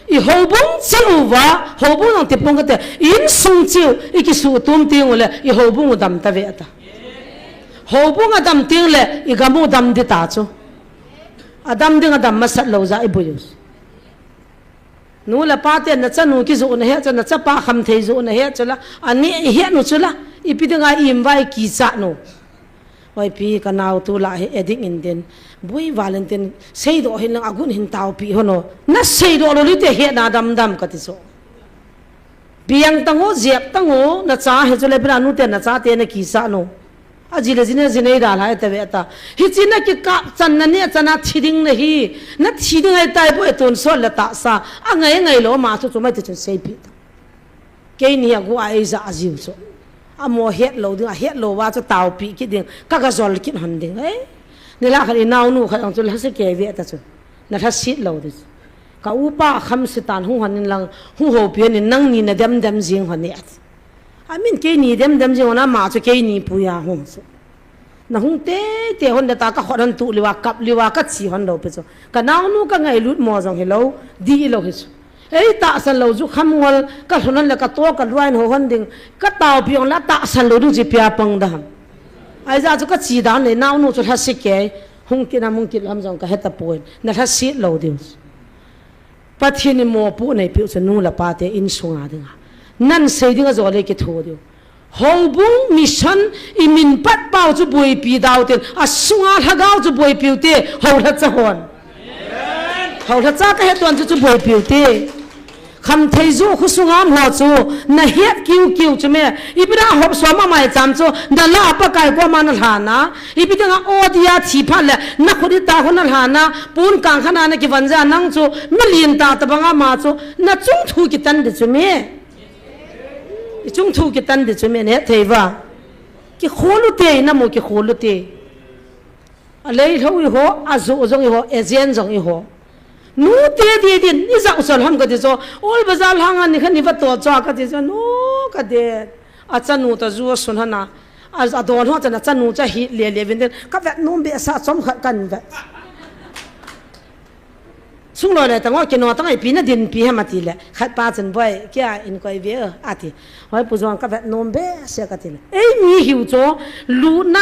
I houbung cheh uva, houbung nang tipung kate. Insung cheh u, i kisutum teng ule, i houbung u dam ta ve ta. Houbung a dam teng le, i gam u dam di ta chu. A dam ding a dam masat lou ja i boi u. Nu le pa te na chanu kijoh na he chu, na chapa khamthei joh na he chu la, ani he nu chu la, ipi dinga i im uva i kichat nu. Oi pi, ka nao tu la he, addict in tin, boi val in tin, seidoh hin lang agun hin taopi hon o. Na seidoh lou li te he na dam dam ka ti so. Piang tang o, jep tang o, na cha he chu le pina nu te na cha te na kichat nu. A ji le ji ne ji nei da lai ta ve ta. Hichi na kikap chan na ne chan a thi ding na hi. Na thi ding ai tai boi tonsot le tahsa. A ngai ngai lou ma chu chu mai te chun seipi ta. Keini a gu a ei ja a jiu chu. Amo het lou ding, a het lou uva chu taopi kit ding. Ka ga jol kit hon ding. Ei. Ni la khan i naonu khat ang chu la se ke ve ta chu. Na lhasit lou ding. Ka upa kham sitan hung hon in lang, hung houpi hon in nangni na dem dem jing hon e. A min keini dem dem jing hon a ma chu keini pui a hung chu. Na hung te te hon da ta ka khot hon tu liu a kap liu a ka chi hon lou pi chu. Ka naonu ka ngailut mo jong hilou, di lou hi chu. Ei tahsan lou ju kham ngol, ka lhun hon le ka to ka luain ho hon ding, ka taopi ong la tahsan lou ding chi pia pang da ham. Ai ja chu ka chi dan le naonu chu lhasit ke, hung kit nam hung kit lam jong ka he ta poi, na lhasit lou ding. Pathen in mopohna eipeu chu nu le pa te insunga dinga. Nan sei dinga jole kitho diu. Houbung mission i min pat pau chu boipi dau tin, a sunga lhagao chu boipiu te, houlhacha hon. Houlhacha ka he tuan chu chu boipiu te. Khamthei ju khu sunga um ho chu, na het kiu kiu chu me, ipi dinga hop soma mai cham chu, na la a Pakai koma na lhana, ipi dinga odia thi phat le, na khut i ta khu na lhana, pun kang khana na kivanja nang chu, na lin ta ta banga ma chu, na chung thu kitan di chu me. I chung thu kitan di chu me, ne thei va. Kikhol u te, na mu kikhol u te. A lei lhou i ho, a ju jong i ho, agent jong i ho. Nu te di din, i jao chal ham ka ti chu, ol bazar hanga ni khan i va to chu ka ti chu, nu ka de. A chanu ta ju sun hana. A, a don ho chana chanu cha hi le le vin den. Ka vet nom behseh chom khat kan vet. Sung loi le tang o kino tang ai pi na din pi hem ati le. Khat pa chun boi kia in koi ve o ati. Hoi pu jong ka vet nom behseh ka ti le. Ei mi hiu chu luna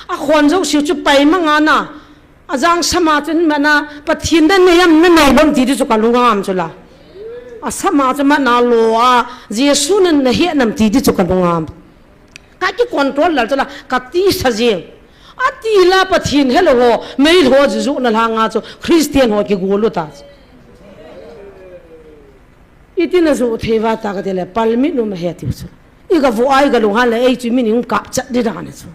a khon jo siu chu pai manga na. A jang sama chun mana Pathen dan nei am na nei lom ti di chu ka lungam chu la. A sama chu mana lo a Jesu nan na he nam ti di chu ka lungam. Ka ki control lal chu la ka ti sa jing. A ti la Pathen helou ho, mei ho ju ju na langa chu Christian ho kigol u ta. Iti na ju thei va ta ka ti le, palmit nu ma he ti chu. I ka vo ai ka lung han le, ei chu min hung kap chat di dan chu.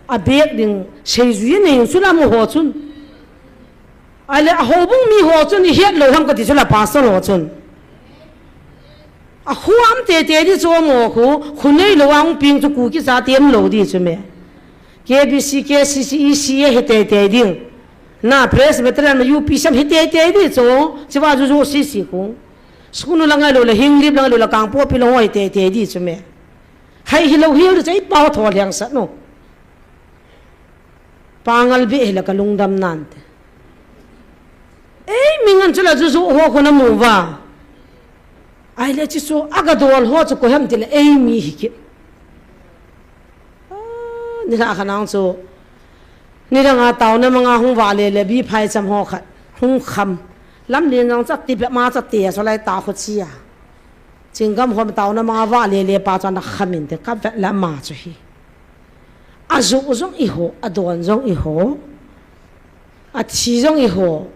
A bek ding, sei ju nei chu la mo ho chun. Ai le, a houbung mi ho chun, i het lou ham ka ti chu la pastor ho chun. A khu am te te di chu mo khu, khu nei lou ang ping chu ku ki sa ti am lou di chu me. K B C, K C C, E C A he te te ding. Na Presbyterian ma U P C am he te te di chu, chi va ju ju C C khu. Suknu la ngai lou la, Hinglip la ngai lou la, Kangpokpi la ngai te te di chu me. Hai hi lou hi lou chai pau tho liang sa no. Pangal be hi la ka lungdam nan te. Ei, mi ngan chu la ju ju ho khu na mu va. Ai le chi chu a ka dol ho chu ko hem ti le ei mi hi ki. Ah, ni la kha nang chu. Ni dang a tau na manga hung va le le bi phai cham ho khat. Hung kham. Lam le nang cha ti be ma cha te so lai ta khu chi a. Chinggam hom tau na manga va le le pa chu na kham in te ka vet la ma chu hi. A ju jong i ho, a don jong i ho. A thi jong i ho.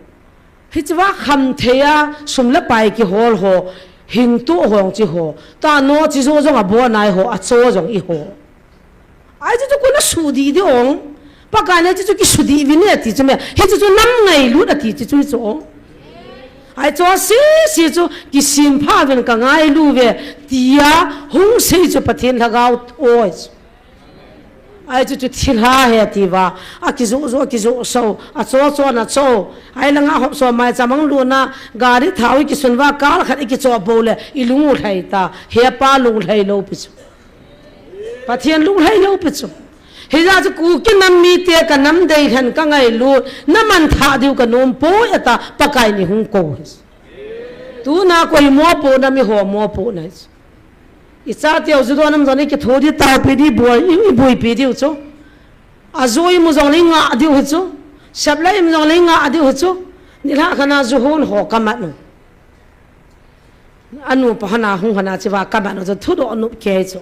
Hichi va kham thei a, sum le pai ki hol ho. Hing tu hong chi ho. Ta no chi ju jong a bo nai ho, a cho jong i ho. Ai chu chu ko na su di di ong. Pakai in hiche chu kisudih uvin e ati chu me. Hiche chu nam ngailut ati chu chu chu. Ahi chu sese chu kisempha uvin ka ngailu uve tia hung sei chu Pathen Lhagao ahi chu. Ahi chu chu thilha ahi ati uva. Akijoh joh, akijoh so. Acho cho na cho. Ahi langa hop so mai chamang luna gari thao ikisun uva kal khat ikicho bou le ilung ulhai ta. Hepa lunglhai lou pi chu. Pathen lunglhai lou pi chu. Hijeh chun Kuki nam mite ka nam deilhen ka ngailut, na manthah diu ka nom poi ati a Pakai in eihung kou ahi. Tuna koi mopohna, mi ho mopohna ahi. Icha teu ju don nam jong ni kitho di tao pi di boi, i, iboipi diu chu. Aju imu jong le ingah diu ahi chu. Seplai imu jong le ingah diu ahi chu. Nilhah khat a ju hon ho ka mat u. Anu pa hon a hung hon a chiva ka mat u chu thudoh nop kei chu.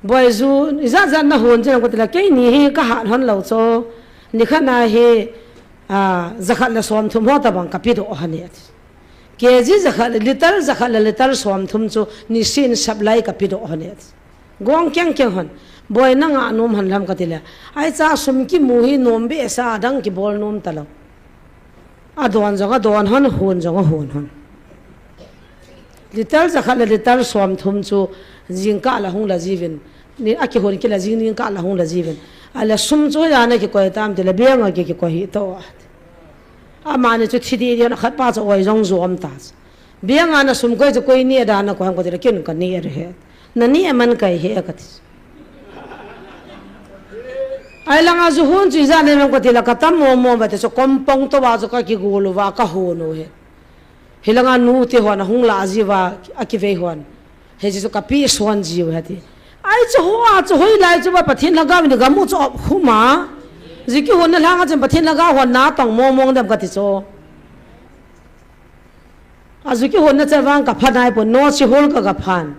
Boi ju, ijat jat na hon jeng ko tile, keini hi ka hat hon lou chu, nikhat na hi, a, jakhat le somthum ho tabang ka pedoh hon e ati. K G jakhat le, litre jakhat le litre somthum chu, niseh in seplai ka pedoh hon e ati. Gong keng keng hon, boi na ngah nom hon lam ka tile, ahi cha sum kimu hi nom behseh a dang kibol nom talou. Adon jong adon hon, hon jong ahon hon. Litre jakhat le litre somthum chu jingkah la hung la jiuvin. Ni akihon kit la jing ningkah la hung la jiuvin. Ahile sum chu hoiya na kikoi tam tile bank a ki, kikoi hih to. Amani chu thi didi hon khat pa chu oi jong jom ta. Bank a na sum koi chu koi neh dan a koi ham ka tile ken ka neh e. Na neh man kai he ka ti. Ahi langa ju hon chu ijat neh man ka tile ka tam mong mong uva ti chu kompong to uva chu ka kigol uva ka hon u ahi. Hilanga nute hon ahung lah jiuva akivei hon. Hiche chu ka pehsuon jiu ahi ati. Ahi chu ho a chu hoilai chu uva Pathen Lhagao in gam u chu op khum a. Ju kihonna langa chun Pathen Lhagao hon na tong mong mong dem ka ti chu. Aju kihonna chan vang ka pha nai pon, note chi hol ka ka phan.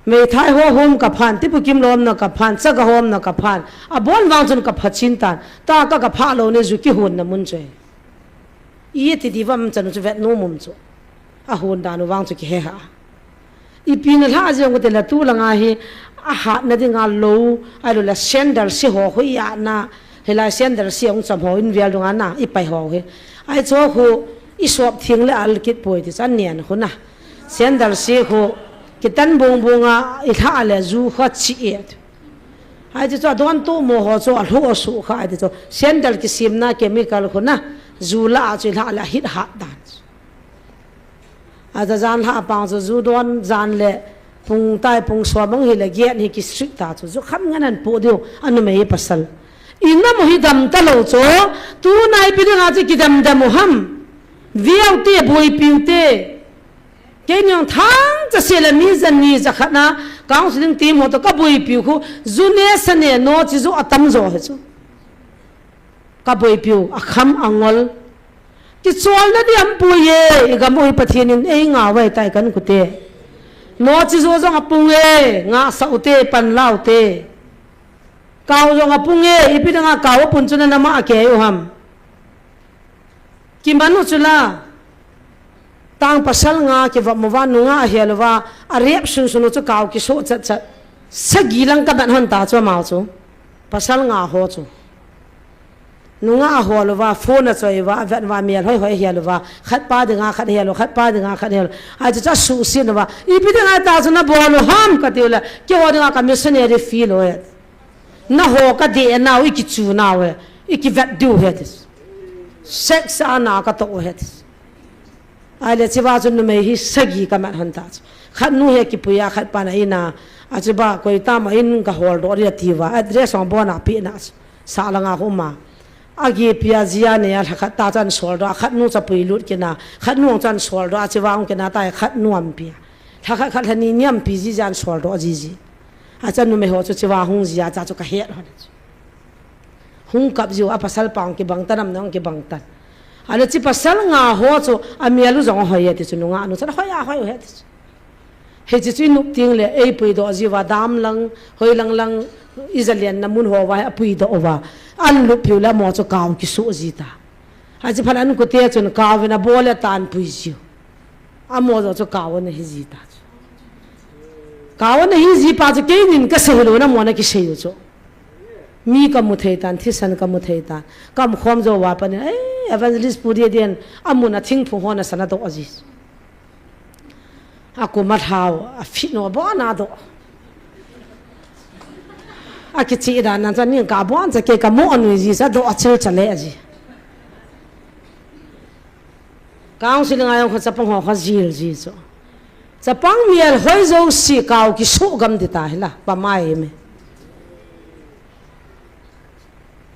Meithai ho hom ka phan, tipu kimlomna ka phan, chaga homna ka phan. Abon vang chun ka pha chin tan. Tua ka ka pha lou ne ju kihonna mun chu ahi. Iti di vam chan chu vet nom um chu. Ahon dan u vang chu kihe ha. Ipi na lha jeng u tile tulanga hi ahatna dinga lou, ahilou le sandal se ho khu i atna, hilai sandal se hung chom ho in vel dunga na, i pai ho hi. Ahi chu khu i sop theng le al kit poi ti chu an nen khu na. Sandal se khu kitan bung bunga i lha le ju khu chi e. Ahi chu adon tu mo ho chu alhu asu kha ahi chu sandal kisemna chemical khu na, ju la a chu i lha le hit hat dan. Aja jan lha pang chu ju don jan le pung tai pung som mang hile get hi ki strict ta chu ju kham ngan an pu diu anu mei pasal. Ina mo hi dam talou chu tu nai pi dinga chu kidam dam u ham. Viau te boipiu te. Keini jong thangcha se le mi jan ni jakhat na counseling team ho to ka boipiu khu ju ne sa ne note chi ju atam jo he chu. Ka boipiu akham angol. Kicholna di aum poi e, i gam u hi Pathen in ei ngah uve tai kan kute. Note chi jo jong apung e, ngah sa u te, pan lau te. Kau jong apung e, ipi dinga kau apun chu na nama akei u ham. Kiman u chu la. Tang pasal nga kivop uva, nunga ahel uva, arep sun sun u chu kau kiso chat chat. Sagi lang ka ban hon ta chu amau chu. Pasal nga ho chu. Nunga ahol uva, phone achoi uva, avet uva, mel hoi hoi ahel uva, khat pa dinga khat hel u, khat pa dinga khat hel u. Ahi chu chu asuhset uva, ipi dinga ta chu nabol u ham kati u le, keiho dinga ka missionary feel u e. Naho ka deh nau, i kichu nau e, i kivet diu he ti. Sex a na ka toh u he ti. Ahile chiva chu numei hi sagi ka mat hon ta chu. Khat nu hi kipui a khat pa na in a, achiba koi tama in ka hol doh ding ati uva, address jong abon a peh na chu. Sah langa khu um a. Agipi a jia nei a lhakhat ta chu an sol doh a, khat nu chu apui lut kit na, khat nu jong chu an sol doh a, chiva hung kit na ta khat nu aumpi a. Lhakhat khat lhani ni aumpi ji jia an sol doh ji ji. Acha numei ho chu chiva hung ji a cha chu ka het hon chu. Hung kap jiu a pasal pa hung kibang tan, amna hung kibang tan. Ahile chi pasal nga ho chu amel u jong ahoi e ti chu nungah nu chan ahoi a hoi u he ti chu. Hiche chu i nop teng le ei puidoh jiu va dam lang, hoi lang lang i jalenna mun ho va apui doh uva. An lup piu le amaho chu kau kiso ji ta. Achi phat an kute chun kau in abol le tan pui jiu. Amaho jong chu kau ana hi ji ta chu. Kau ana hi ji pa chu keinin ka sei lou na amaho ana kisei u chu. Mi kamu thei tan, thisan kamu thei tan. Kaum khom jou va pat in, eh, Evangelist Pu Dei Dei in, amun a thingphung hon asan adoh ji. Akum alhau, afit no, abon adoh. Akichih dan nan chan ning kabon cha kei kamu anui ji sa doh achil chale aji. Council ngai ang kho chapang ho kho jil ji chu. Chapang mial hoi jouse kau kisu gam di ta hila, pa mai me.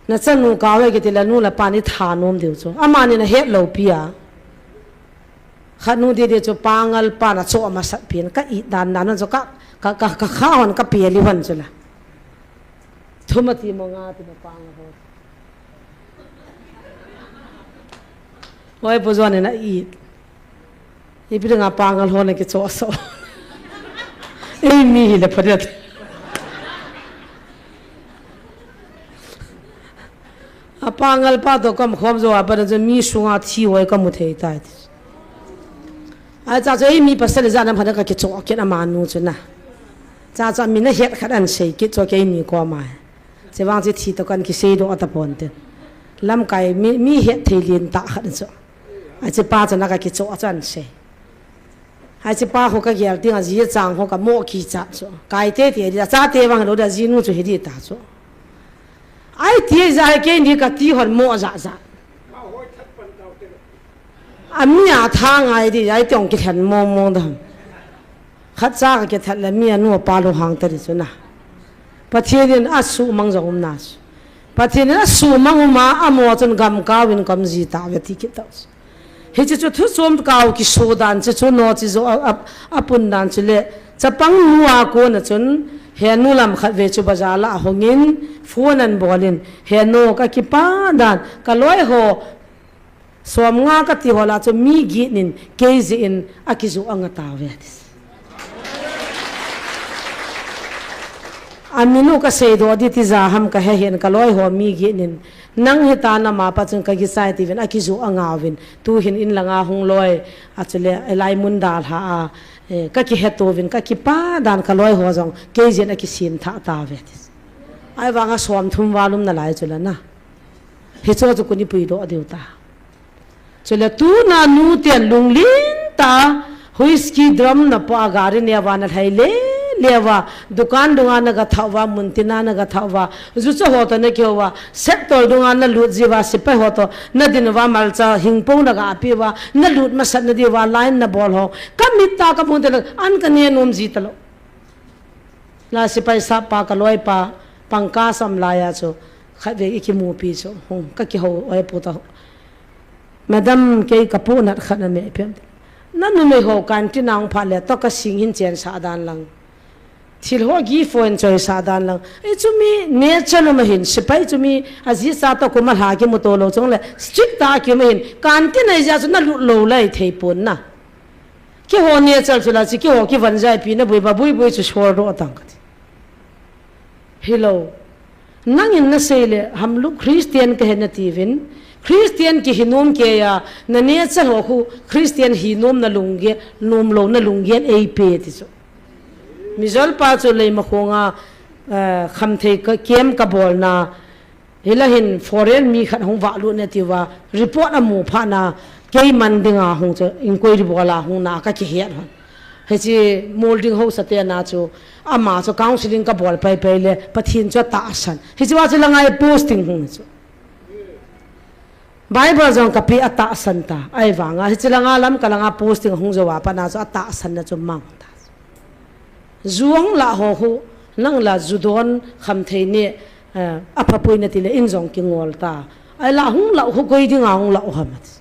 Na chanu kau he kiti la nu la pa ni thanom diu chu. Amani na het lou pi a. Khat nu Dei Dei chu Pangal pa na cho masat pi in ka it dan dan chu ka, ka, ka, ka kha hon ka pi li hon chu la. Thum ati mo nga ati mo Pangal ho. Oi, Pu John in a it. Ipi dinga Pangal ho na kichoh so. Ei mi hi le pha det. A Pangal pa toh kaum khom jou a pat in chu mi sunga thi hoi kamu thei tai. Ahi cha chu ei mi pasal ijat ham phat in ka kichoh kit amanu chu na. Cha chu mi na het khat an sei kit chu keini koma. Chevang chu thi toh kan kisei doh tapon te. Lamkai mi, mi het thei lien tah khat chu. Ahi chu pa chu na ka kichoh chu an sei. Ahi chu pa ho ka gel ding aji chang ho ka mo kichat chu. Kai te te di cha te vang lo da ji nu chu hi di ta chu. Ahi ti ja keini ka ti hon mo ja ja. Ami a tha ngai di, ahi tiong kilhen mong mong dam. Khat cha ka kithat le mi anu apa lunghang ta di chu na. Pathen in asuhmang jong um na chu. Pathen in asuhmang um a, amo chun gam kau in kaum ji ta ve ti kit ta chu. Hiche chu thu chom kau kisu dan chu chu no chi jo a, a, apun dan chu le chapang nu a kona chun he nu lam khat ve chu bazar la ahung in phone an bol in he nu ka kipa dan ka loi ho Som nga kati ho lah chu mi get in, kei jeh in akijoh anga tauve ati. Amin u kasei doh di tija ham kahe hih in kaloi ho mi get in, nang hita nama pa chun kakichai tiuvin akijoh anga uvin, tuhin in langa hung loi, achule elai mun dalha a, eh, kakihe touvin, kakipa dan kaloi ho jong, kei jeh in akisem thah tauve ati. Ahivanga som thum val um nalai chu la na. Hicho chu kuni puidoh diu ta. Chule tuna nuten lunglen ta, whisky drum napoh a gari neo va nalhai le, leo va, dukan dunga naga thah uva, muntina naga thah uva, jucha ho toh nakihou va, settol dunga nalut jiuva, sepai ho toh nadin uva, malcha hingpo naga pe uva, nalut masat nadiuva, line nabol ho. Kamit a kamu teng le, an kane nom ji talou. La sepai sap pa kaloipa, pangka sam laiya chu, khatvei ikimupi chu, hung, kakihou, oi pu ta. Madam, kei kapu nat khat na me piam. Na numei ho canteen a hung phat le, toh kasing hin chensah dan lang. Thil ho gift ho hin choisah dan lang. Ei chu mi nature um ahin, sepai chu mi aji cha toh kum alha kimuto lou chule, strict tah a kium ahin, canteen a ijat chu nalut lou lai thei pon na. Keiho nature chu la chu keiho kivon jaipi na bui ba bui bui chu sor doh tang kati. Hilou. Nangin nasei le hamlou Christian kahi natiuvin. Christian kihi nom keiya, na nature ho khu Christian hi nom na lunggel, nom lou na lunggel eipe ti chu. Mijol pa chu Leimakhong a, eh, khamthei ka, camp kabolna, Hilai hin foreign mi khat hung vahlut ne tiuva, report amu phat na, keiman dinga hung chu, inquiry bol a hung na kakihet hon. Hiche molding house a te na chu, ama chu counseling kabol pai pai le, Pathen chu atahsan. Hiche va chu langa hi posting hung chu. Bible jong kape atahsan ta, ahivanga, hiche langa lam kalanga posting hung jou a pat na chu atahsan na chu mang ta. Ju hung lah ho khu, nang la ju don khamthei ne, eh, aphapoi nati le in jong kingol ta. Ahi la hung lah khu koi dinga hung lah u ham ati.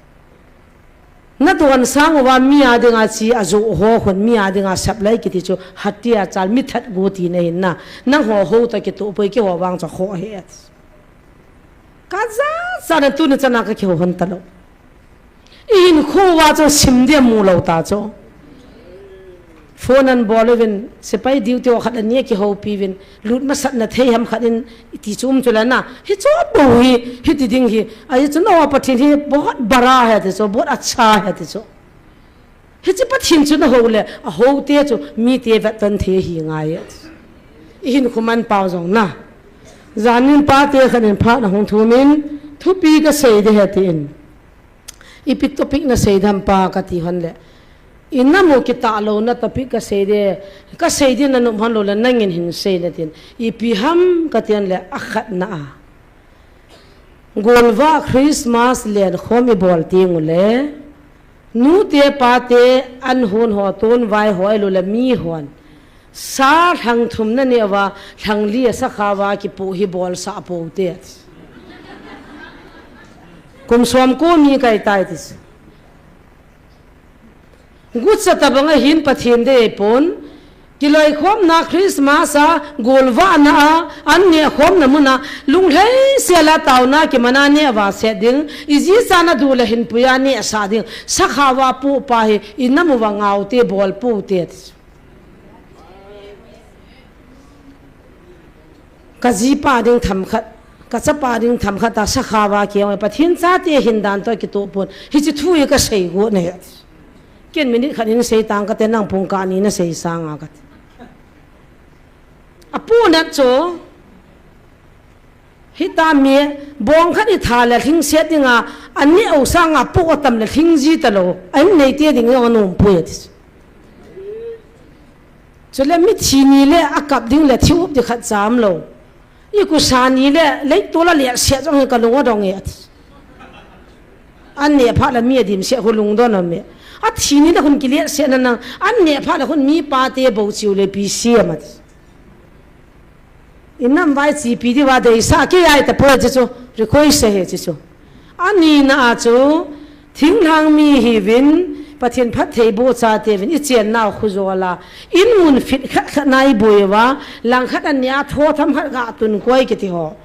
Nadon sang uva mi a dinga chi ajoh ho khun mi a dinga sap lai kiti chu hatia chal mi that gu tina hin na. Nangho ho toh kitoh poi keiho vang chu kho ahi ati. Kajachat na tuni chana kakihou hon talou. Ihinkho uva chu sim dia mu lou ta chu. Phone an bol uvin, sepai duty ho khat ani akihoupi uvin, lut masat na thei ham khat in, iti chu um chu la na. Hichu bou hi, hiti ding hi, ahi chu no Pathen hi bahut bada hai ti chu, bahut accha hai ti chu. Hiche Pathen chu nahou le, ahou te chu, mite vetton thei hi ngai e. Ihinkho manpau jong na. Janin pate khat in phat ahung thumin, thupi kasei ding ahi tin. Ipi topic nasei dem pa kati hon le. Inam u kitah louna topic kasei ding, kasei ding nanom hon lou le nangin hin sei in atin. Ipi ham kati hon le akhatna a. Golvah Christmas lenkhom ibol teng ule. Nute pate an hon ho tonvai ho ahilouleh mi hon. Sa lhang thum naneh uva, lhang li a sakhao a kipoh hi bolsah pou te. Kum som ko mi kai tai ti. Gucha tabang ahin Pathen dei pon, kiloikhomna Christmas a, golvahna a, an nehkhomna mun a, lunglhai sela taona kimana neh uva set ding, iji chan adu le hin puiya nehsah ding, sakhao a poh pa hi, inam uva ngao te bol pou te. Kajipa ding themkhat, kachapa ding themkhat a sakhao a kihong, Pathen chate hin dan toh kitoh pon. Hiche thu hi kasei got ne. Ken minute khat in sei tang kate nang pungkah ni nasei sanga kate. Apohnat chu, hita mi, bong khat itha le lhingset dinga, aneh u sanga poh atam le lhingji talou. Ahin neite ding jong anom poi ati. Chule mithi ni le akap ding le thi up ding khat cha umlou. Ikusa ni le leitol a lehset jong hi kalung adong e ati. An neh phat le mi adimset khu lungdon aume. Athi ni le khun kilehset na nang. An neh phat le khun mi pate bou chiu le ipi seiyem ati. Inam vai chipi diuva deisah kei ahi tapoi hiche chu, request ahi hiche chu. Anina a chu, thinglhang mi hiuvin, Pathen phattheiboh chate uvin, ichennau khu jol a, in mun fit khat khat na iboi uva, langkhat a nia tho themkhat ga tun koi kiti ho.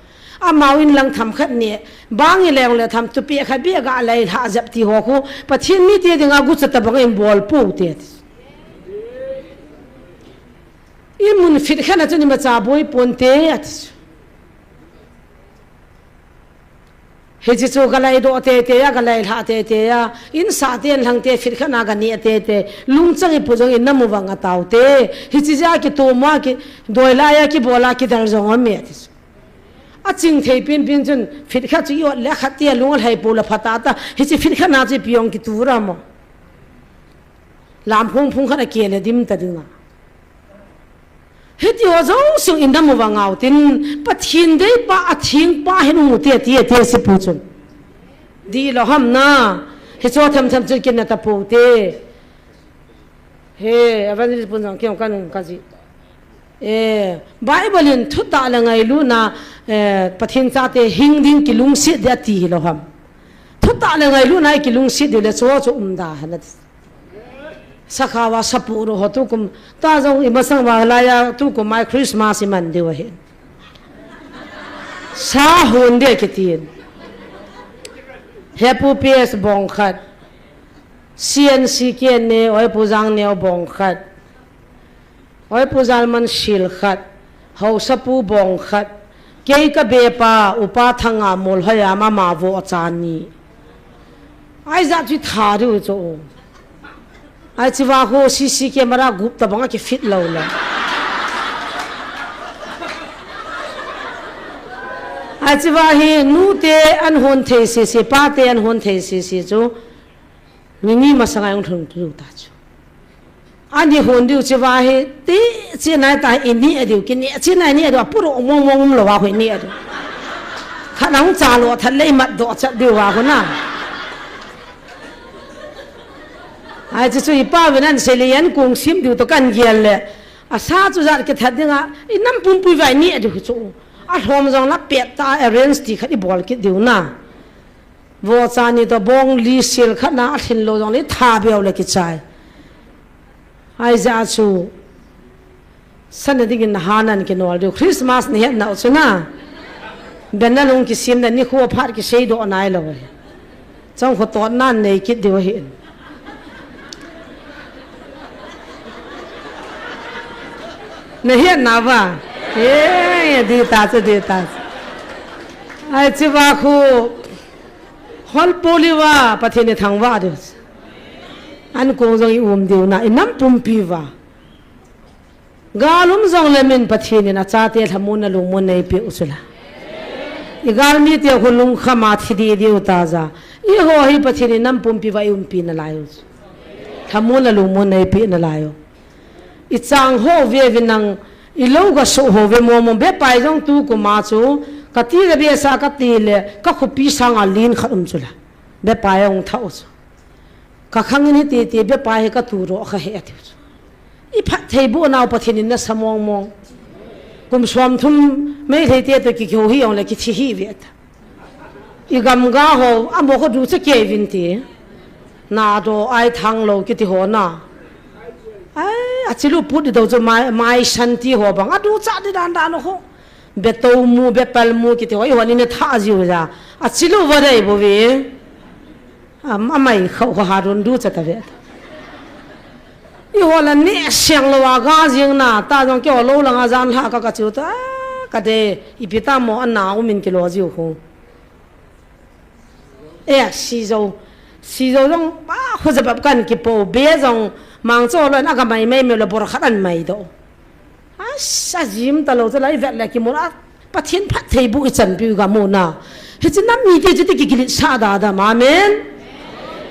Amau in lang themkhat neh, bang ileng le themtupeh khat beh ga lailhah jep ti ho khu, Pathen mite dinga gucha tabang in bol pou te ati. In mun fit khat na chun imacha boi ponte ati chu. Hiche chu galaidoh teitei a, galailhah teitei a, insah te inlhang te fit khat na ganeh teitei, lungchang ipu jong inam uva ngah taute, hiche jeh a kitom a, kidoi lai a, kibol a, kidel jong aume ati chu. Aching thei penpen chun fit khat chu i-ot le akhat te alung alhai pou le phatah ta, hiche fit khat na chu ipi jong kitu ra mo. Lamphung phung khat a kile dim ta dinga. Hiti ho jouse inam uva ngao tin, Pathen deipa, athengpa hin umute ati, ati sipu chun. Dihlou ham na, hicho themthem chun kinah tapou te. He, evangelist pun jong kihong kan kaji. Eh, Bible in thutah le ngailutna, eh, Pathen chate hing ding kilungset ding ati hilou ham. Thutah le ngailutna kilungset diu le chuho chu umda hen ati. Sakhao a sapoh ro ho tukum, ta jong imasang uva laiya tukum mai Christmas iman diu ahin. Sa hon ding kitin. Hepu P S bong khat. C N C K N A, Oipu Jangneo bong khat. Oipu Jalman sil khat. Haosapu bong khat. Kei kabepa, Upa Thanga Molhoiya mama vohcha ni. Ahi jeh chu itha diu chu. Ahi chuva khu C C camera gup tabang a kifit lou le. Ahi chuva hi nute an hon thei sese, pate an hon thei sese chu. Ni ni masanga jong lhung diu ta chu. Ani hon diu chuva hi, ti chi nai ta ini a diu, kini chi nai ni a diu, apuro mong mong um lou a khu ni a diu. Khat nang cha lou that le imat doh chat diu a khu na. Ahi chu chu ipa vin an sei le an kong sim diu toh kan gel le. Asa chu jat kithat dinga, inam pumpui vai ni a diu chu. Alhom jong la pet ta arrange ti khat ibol kit diu na. Vohcha ni toh bong li sil khat na alhin lou jong le tha beu le kichai. Ahi jeh chu. Sana dingin nahan an kinol diu. Christmas nahet nau chu na. Bena lung kisim na nikho phat kisei doh nai lou. Chang kho tot nan nei kit diu ahin. Nahet nauva. Ye, ye, di ta chu, di ta chu. Ahi chuva khu. Hol poli uva, Pathen ithangvah diu. An kong jong i um diu na, inam pumpi uva. Gal um jong le min Pathen in achate lhamonna lungmonna eipeh u chu la. I galmi te khu lungkham a thi didi u ta ja. Eiho hi Pathen in nam pumpi va i umpi nalai u. Thamun le lungmon eipeh nalai u. I chang ho ve ve nang, i lo ga so ho ve mo mo, bepai jong tu kum a chu, ka ti le besa ka ti le, ka khopi sanga lin khat um chu la. Bepai ong tha u chu. Ka khang in hi ti ti, bepai hi ka tu ro kha he a ti chu. I phattheiboh nau Pathen in nasa mong mong. Kum som thum Meitei te to ki kihou hi ong le kithi hi ve ta. I gamga ho, amo kho ducha kei vin ti. Na do ai thang lo kiti ho na. Ai, achilu put di do chu mai, mai san ti ho bang. A ducha di dan dan ho. Be to mu, be pal mu kiti ho. I ho ni ne tha jiu ja. Achilu va dei bo ve. Am, amai khau kho ha run ducha ta ve. I ho la ne siang lo a ga jing na. Ta jong kei ho lo langa jan ha ka ka chu ta. Ka de, ipi ta mo ana umin kilo jiu ho. E, sijo. Sijo jong, ba, khu jabap kan kipo, be jong, mang cho lo, na ka mai mai me lo, bor khat an mai do. A, sa jim ta lo, cha lai vet le ki mo la, Pathen phattheiboh i chanpiu ga mo na. Hichi nam mite chu ti ki kilit sa da da, amen.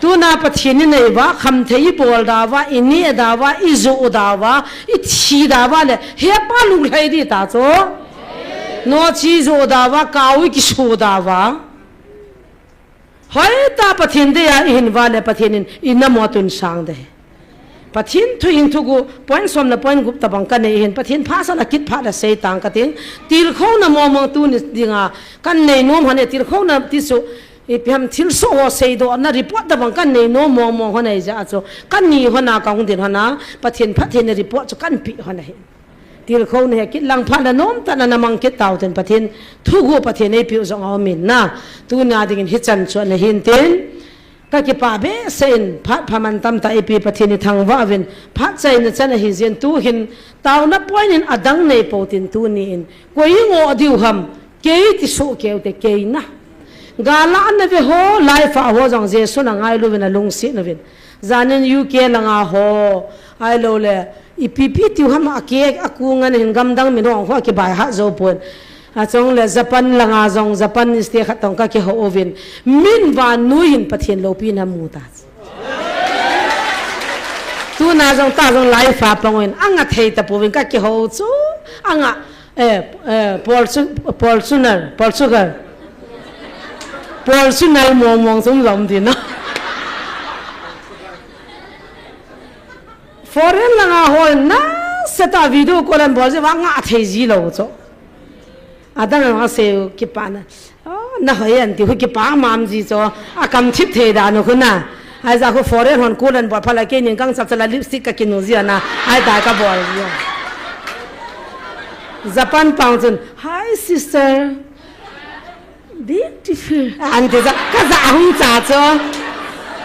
Tuna Pathen i nei va, khamthei i bol da va, i ne da va, i jo da va, i thi da va le, he pa lunglhai di ta cho. No chi jo da va, kau i kisu da va. Hoi ta Pathen dei a i hin va le Pathen in i na mo tun sang de. Pathen thu hin thugu point som le point gup ta bang ka nei hin Pathen pha sa la kit pha la sei tang ka ting. Tilkhouna mo mong tu ni dinga kan nei nom hane tilkhouna ti su i piam thil so ho sei do na report ta bang kan nei nom mo mong hane ja chu kan ni hona ka hung din hona Pathen pha the ne report chu kan pi hona hin. Tilkhouna he kit lang phat na nom ta na na mang kit tau ten Pathen. Thugu Pathen ei piu jong a min na. Tuna dingin hi chan chu na hin tin. Ka kipa be se in phat phaman tam ta ipi Pathen i thangvah vin. Phat chai na chan a hi jin tu hin tau na point in adang nei po tin tu ni in. Koi ngo diu ham. Kei ti so keu te kei na. Gala an na ve ho, lai fa ho jong Jesu na ngai lu vin a lungsi na vin. Zanin U K langa ho, ai lo le, i pipi tiu ham a ke, a ku ngan hin gamdang min hong ho ki bai ha zo pon. A chong le Japan langa jong, Japan ni ste khat tong ka ki ho ovin. Min va nu hin Pathen lo pi na mu ta. Tu na jong ta jong lai fa pang ovin, anga thei ta pu vin ka ki ho chu, anga, eh, eh, Portu-, Portugal, Portugal. Portugal mong mong sum zom din, no? Foreign langa hoi na seta video call an bol je wa nga thei ji lo cho. Adang nga se kipa na. Oh, na hoi an ti hu kipa mam ji cho. A kam thip thei da no khu na. Ai ja khu foreign hon call an bol phala ke ning kang chap chala lipstick ka kinu ji na. Ai ta ka bol ji. Japan pang chun, "Hi sister." Beautiful. Anti ja, ka ja hung cha cho.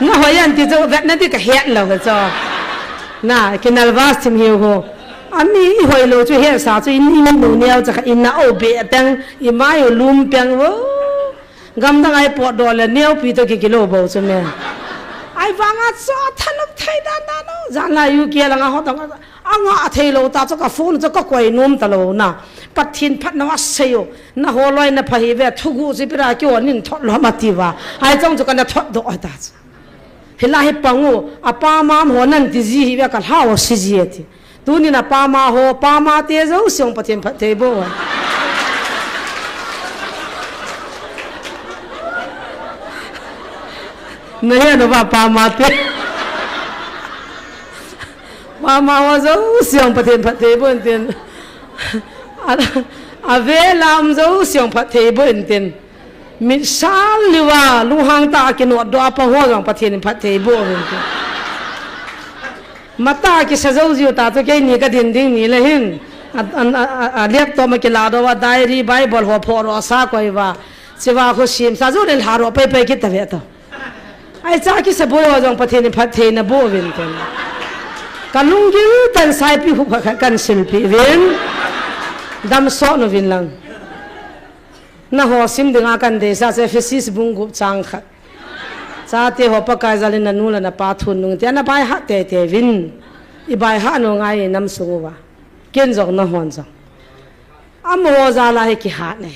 Na hoi anti cho, vet na di ka het lo ka cho. Na, ki nervous thim hiu ho. Ami i hoi lo chu het sa chu in, in nu neo cha ka in na o be peng, i mai o lum peng wo. Gamdang ai pot do le neo pi to ki kilo bo chu me. Ai vanga cho thanop thei dan dan o. Jan la U K langa ho dang. Anga a thei lo ta chu ka phone chu ka koi nom ta lo na. Pathen phat na wa sei o. Na ho loi na pha hi ve thugu chi pira ki o nin thot lo ma ti va. Ai chong chu ka na thot do ai ta chu. Hi la hi pang u. A pa ma ho nan ti ji hi ve ka hla o si ji e ti. Tunin a pa ma ho, pa ma te jo siong Pathen phat thei bo. Na he no va pa ma te. Mama ho jo siang Pathen phat thei bo intin. A, a ve lam jo siang phat thei bo intin. Mit sal liwa, lunghang ta kinot do apa ho jong Pathen phat thei bo intin. Mata kisa jo jiu ta chu keini ka din ding ni le hin. A, a, a, a, a laptop ma kila do wa diary Bible ho pho ro sa koi wa. Chiwa khu sim sa jo le lha ro pai pai kit ta ve to. Ai cha kisa boi ho jong Pathen in phattheina boh uvin tin. Ka lunggil tan saipi hup khat khat kan silpeh uvin. Damsot uvin lang. Nangho sim dinga kan deisah chu Ephesus bung gup chang khat. Chate ho Pakai jalin nanu le napa thunung tia nabaihat teitei uvin. I baihat nau ngai nam sung uva. Ken jong nanghon jong. Amaho jal a hi kihat nei.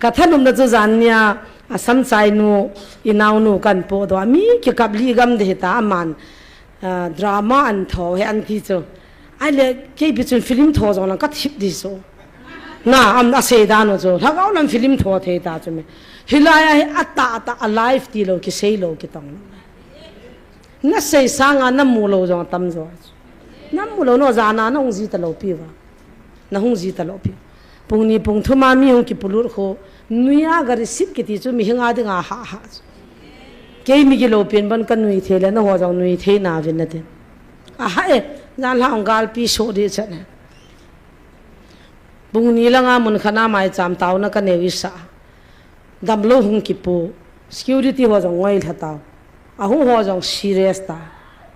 Ka thanopna chu jan nia, a samchai nu, i naunu kan podoh a, mi kikap li gam de hita aman, ah, drama an tho he an ti chu. Ahile, kei pi chun film tho jong lang ka thip di chu. Na, am a sei dan u chu, lhagao lam film tho thei ta chu me. Hilai a hi a ta ta a live ti lo, kisei lo, kitong lo. Na sei sanga na mu lo jong tam jo. Na mu lo no jana na hung ji ta lo pi va. Na hung ji ta lo pi. Pung ni pung thum a mi hung kipulut khu. Nui a ga receive kiti chu mi hinga dinga ha ha chu. Kei mi gilo pen ban ka nui thei le na ho jong nui thei na vin na tin. A ha e, jan la hung gal pi so di chan e. Pung ni langa mun khana mai cham tau na ka neu i sa. Damlou hung kipu, security ho jong ngoi lha tau. A hung ho jong serious ta.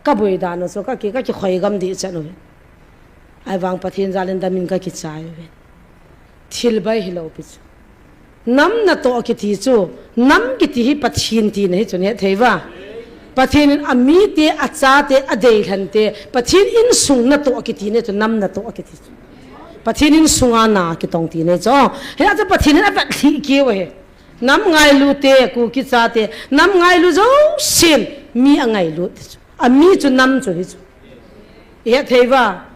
Ka boi dan u chu ka ki, ka kikhoi gam di chan u ve. Ai vang Pathen jal in dam in ka kichai u ve. Thil bai hi lo pi chu. Nam na toh kiti chu, nam kiti hi Pathen tina hi chu ne thei va. Pathen in a mi te, a cha te, a dei lhan te, Pathen insung na toh kiti ne chu, nam na toh kiti chu. Pathen insunga na kitong ti ne chu. He a chu Pathen in a vet lhi ki u he. Nam ngailu te, Kuki cha te, nam ngailu jo sin, mi a ngailu ti chu. A mi chu nam chu hi chu. I he thei va.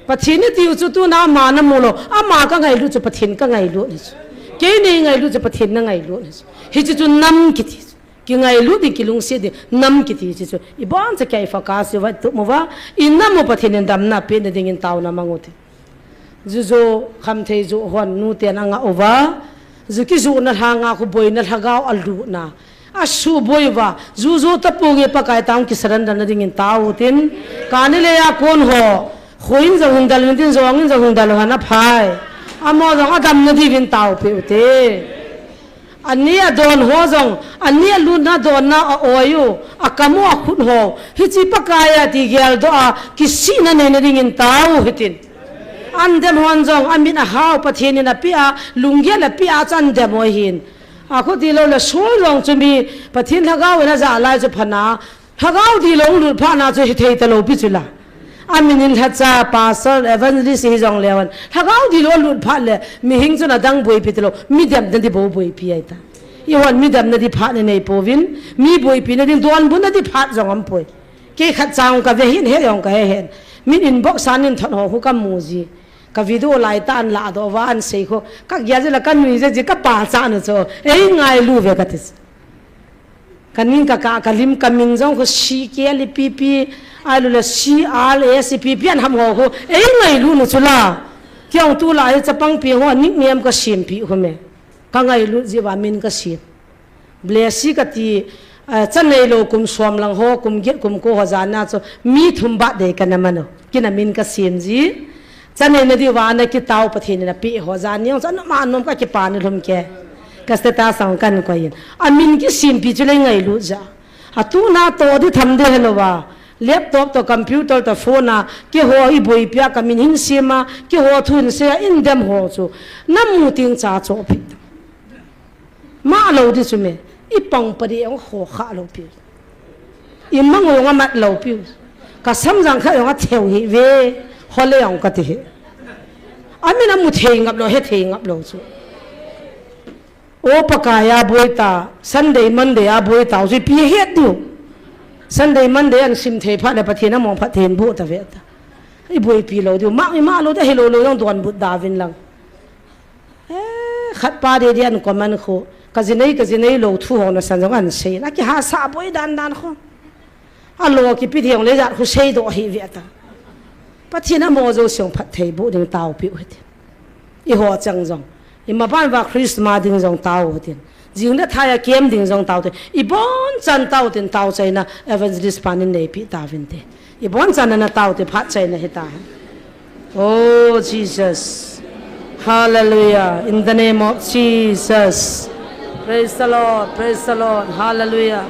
Pathen i ti u chu tu na ma na mu lo. Ama ka ngailu chu Pathen ka ngailu ni chu. Kei nei ngailu chu Pathen na ngailu ni chu. Hi chu chu nam kiti chu. Ki ngailu di ki lungsi di nam kiti chu chu. I bon cha kei fa ka si va tu mu va. I nam u Pathen in damna pe na ding in tau na mang u te. Jujo kham thei ju hon nu te na nga u va. Ju ki ju na lha nga khu boi na lhagao a lu na. A su boi va, juju ta pu nge Pakai tang ki surrender na ding in tau tin. Kani le ya kon ho, khuin jong hung dal vin tin jong in jong hung dal hana phai. Amo jong a dam na di vin tau pe u te. Ani a don ho jong, ani a lu na don na a oi u, a kamu a khut ho. Hi chi Pakai a ti gel do a, ki si na nei na ding in tau hi tin. An dem hon jong, a min a hau, Pathen in a pi a, lunggel a pi a, chan dem hoi hin. A khu ti lo le sul jong chu mi Pathen lhagao in a ja lai chu phana. Lhagao di lo lut phana chu hi thei ta lo pi chu la. A min in lhacha, pastor, evangelist hi jong le hon. Lhagao di lo lut phat le, mi hing chun a dang boi pi ta lo, mi dem na di bo boi pi ai ta. I hon mi dem na di phat ne nei po vin, mi boi pi na din don bu na di phat jong am poi. Kei khat chang ka ve hin he jong ka he hen. Min inbox an in thon ho khu ka mu ji. Ka video lai ta an la do va an sei khu. Ka gya ji la ka nui ji ji ka pa cha na cho. Ei ngailu ve ka ti. Ka ning ka ka, ka lim ka min jong khu C K L P P, ai lu la C R S P P an ham ho khu. Ei ngailu nu chu la. Kiang tu la ai chapang pi ho nickname ka sim pi khu me. Ka ngailu ji va min ka sim. Blessing ka ti, eh, cha nei lo kum som lang ho, kum get kum ko ho jan na chu, mi thum ba dei ka na mano. Kina min ka sim ji. Cha nei na di va na ki tau Pathen na pi ho jan ni, cha na ma nom ka ki pa ni lum ke. Ka status sang kan ko yin. A min ki sim pi chu le ngailu ja. A tu na to di tham de helo va. Laptop to computer to phone a, ki ho i boi pia ka min hin sim a, ki ho thu hin se a in dem ho chu. Na mu ting cha cho pi. Ma lo di chu me. I pang pa di ong ho kha lo pi. I mang ong a mat lo pi. Ka sam jang kha ong a theu hi ve. Ho le ong ka ti hi. A min a mu thei ngap lo, he thei ngap lo chu. O Pakai a boi ta, Sunday, Monday a boi ta, chu pi het diu. Sunday, Monday an sim thei phat le Pathen a mong phat thei bu ta ve ta. I boi pi lo diu, ma, i ma lo de he lo lo jong don but da vin lang. Eh, khat pa de de an comment khu. Ka ji nei, ka ji nei lo thu ho na san jong an sei. Na ki ha sa boi dan dan khu. A lo ki pi thiang le jat khu sei do hi ve ta. Pathen a mo jo siang phat thei bu ding tau pi u hi ti. I ho chang jong. I ma ban va Christmas ding jong tau u tin. Jing le thai a kem ding jong tau tin. I bon chan tau tin tau chaina evangelist pan in nei pi ta vin te. I bon chan na tau te phat chaina hi ta. Oh, Jesus. Hallelujah. In the name of Jesus. Praise the Lord. Praise the Lord. Hallelujah.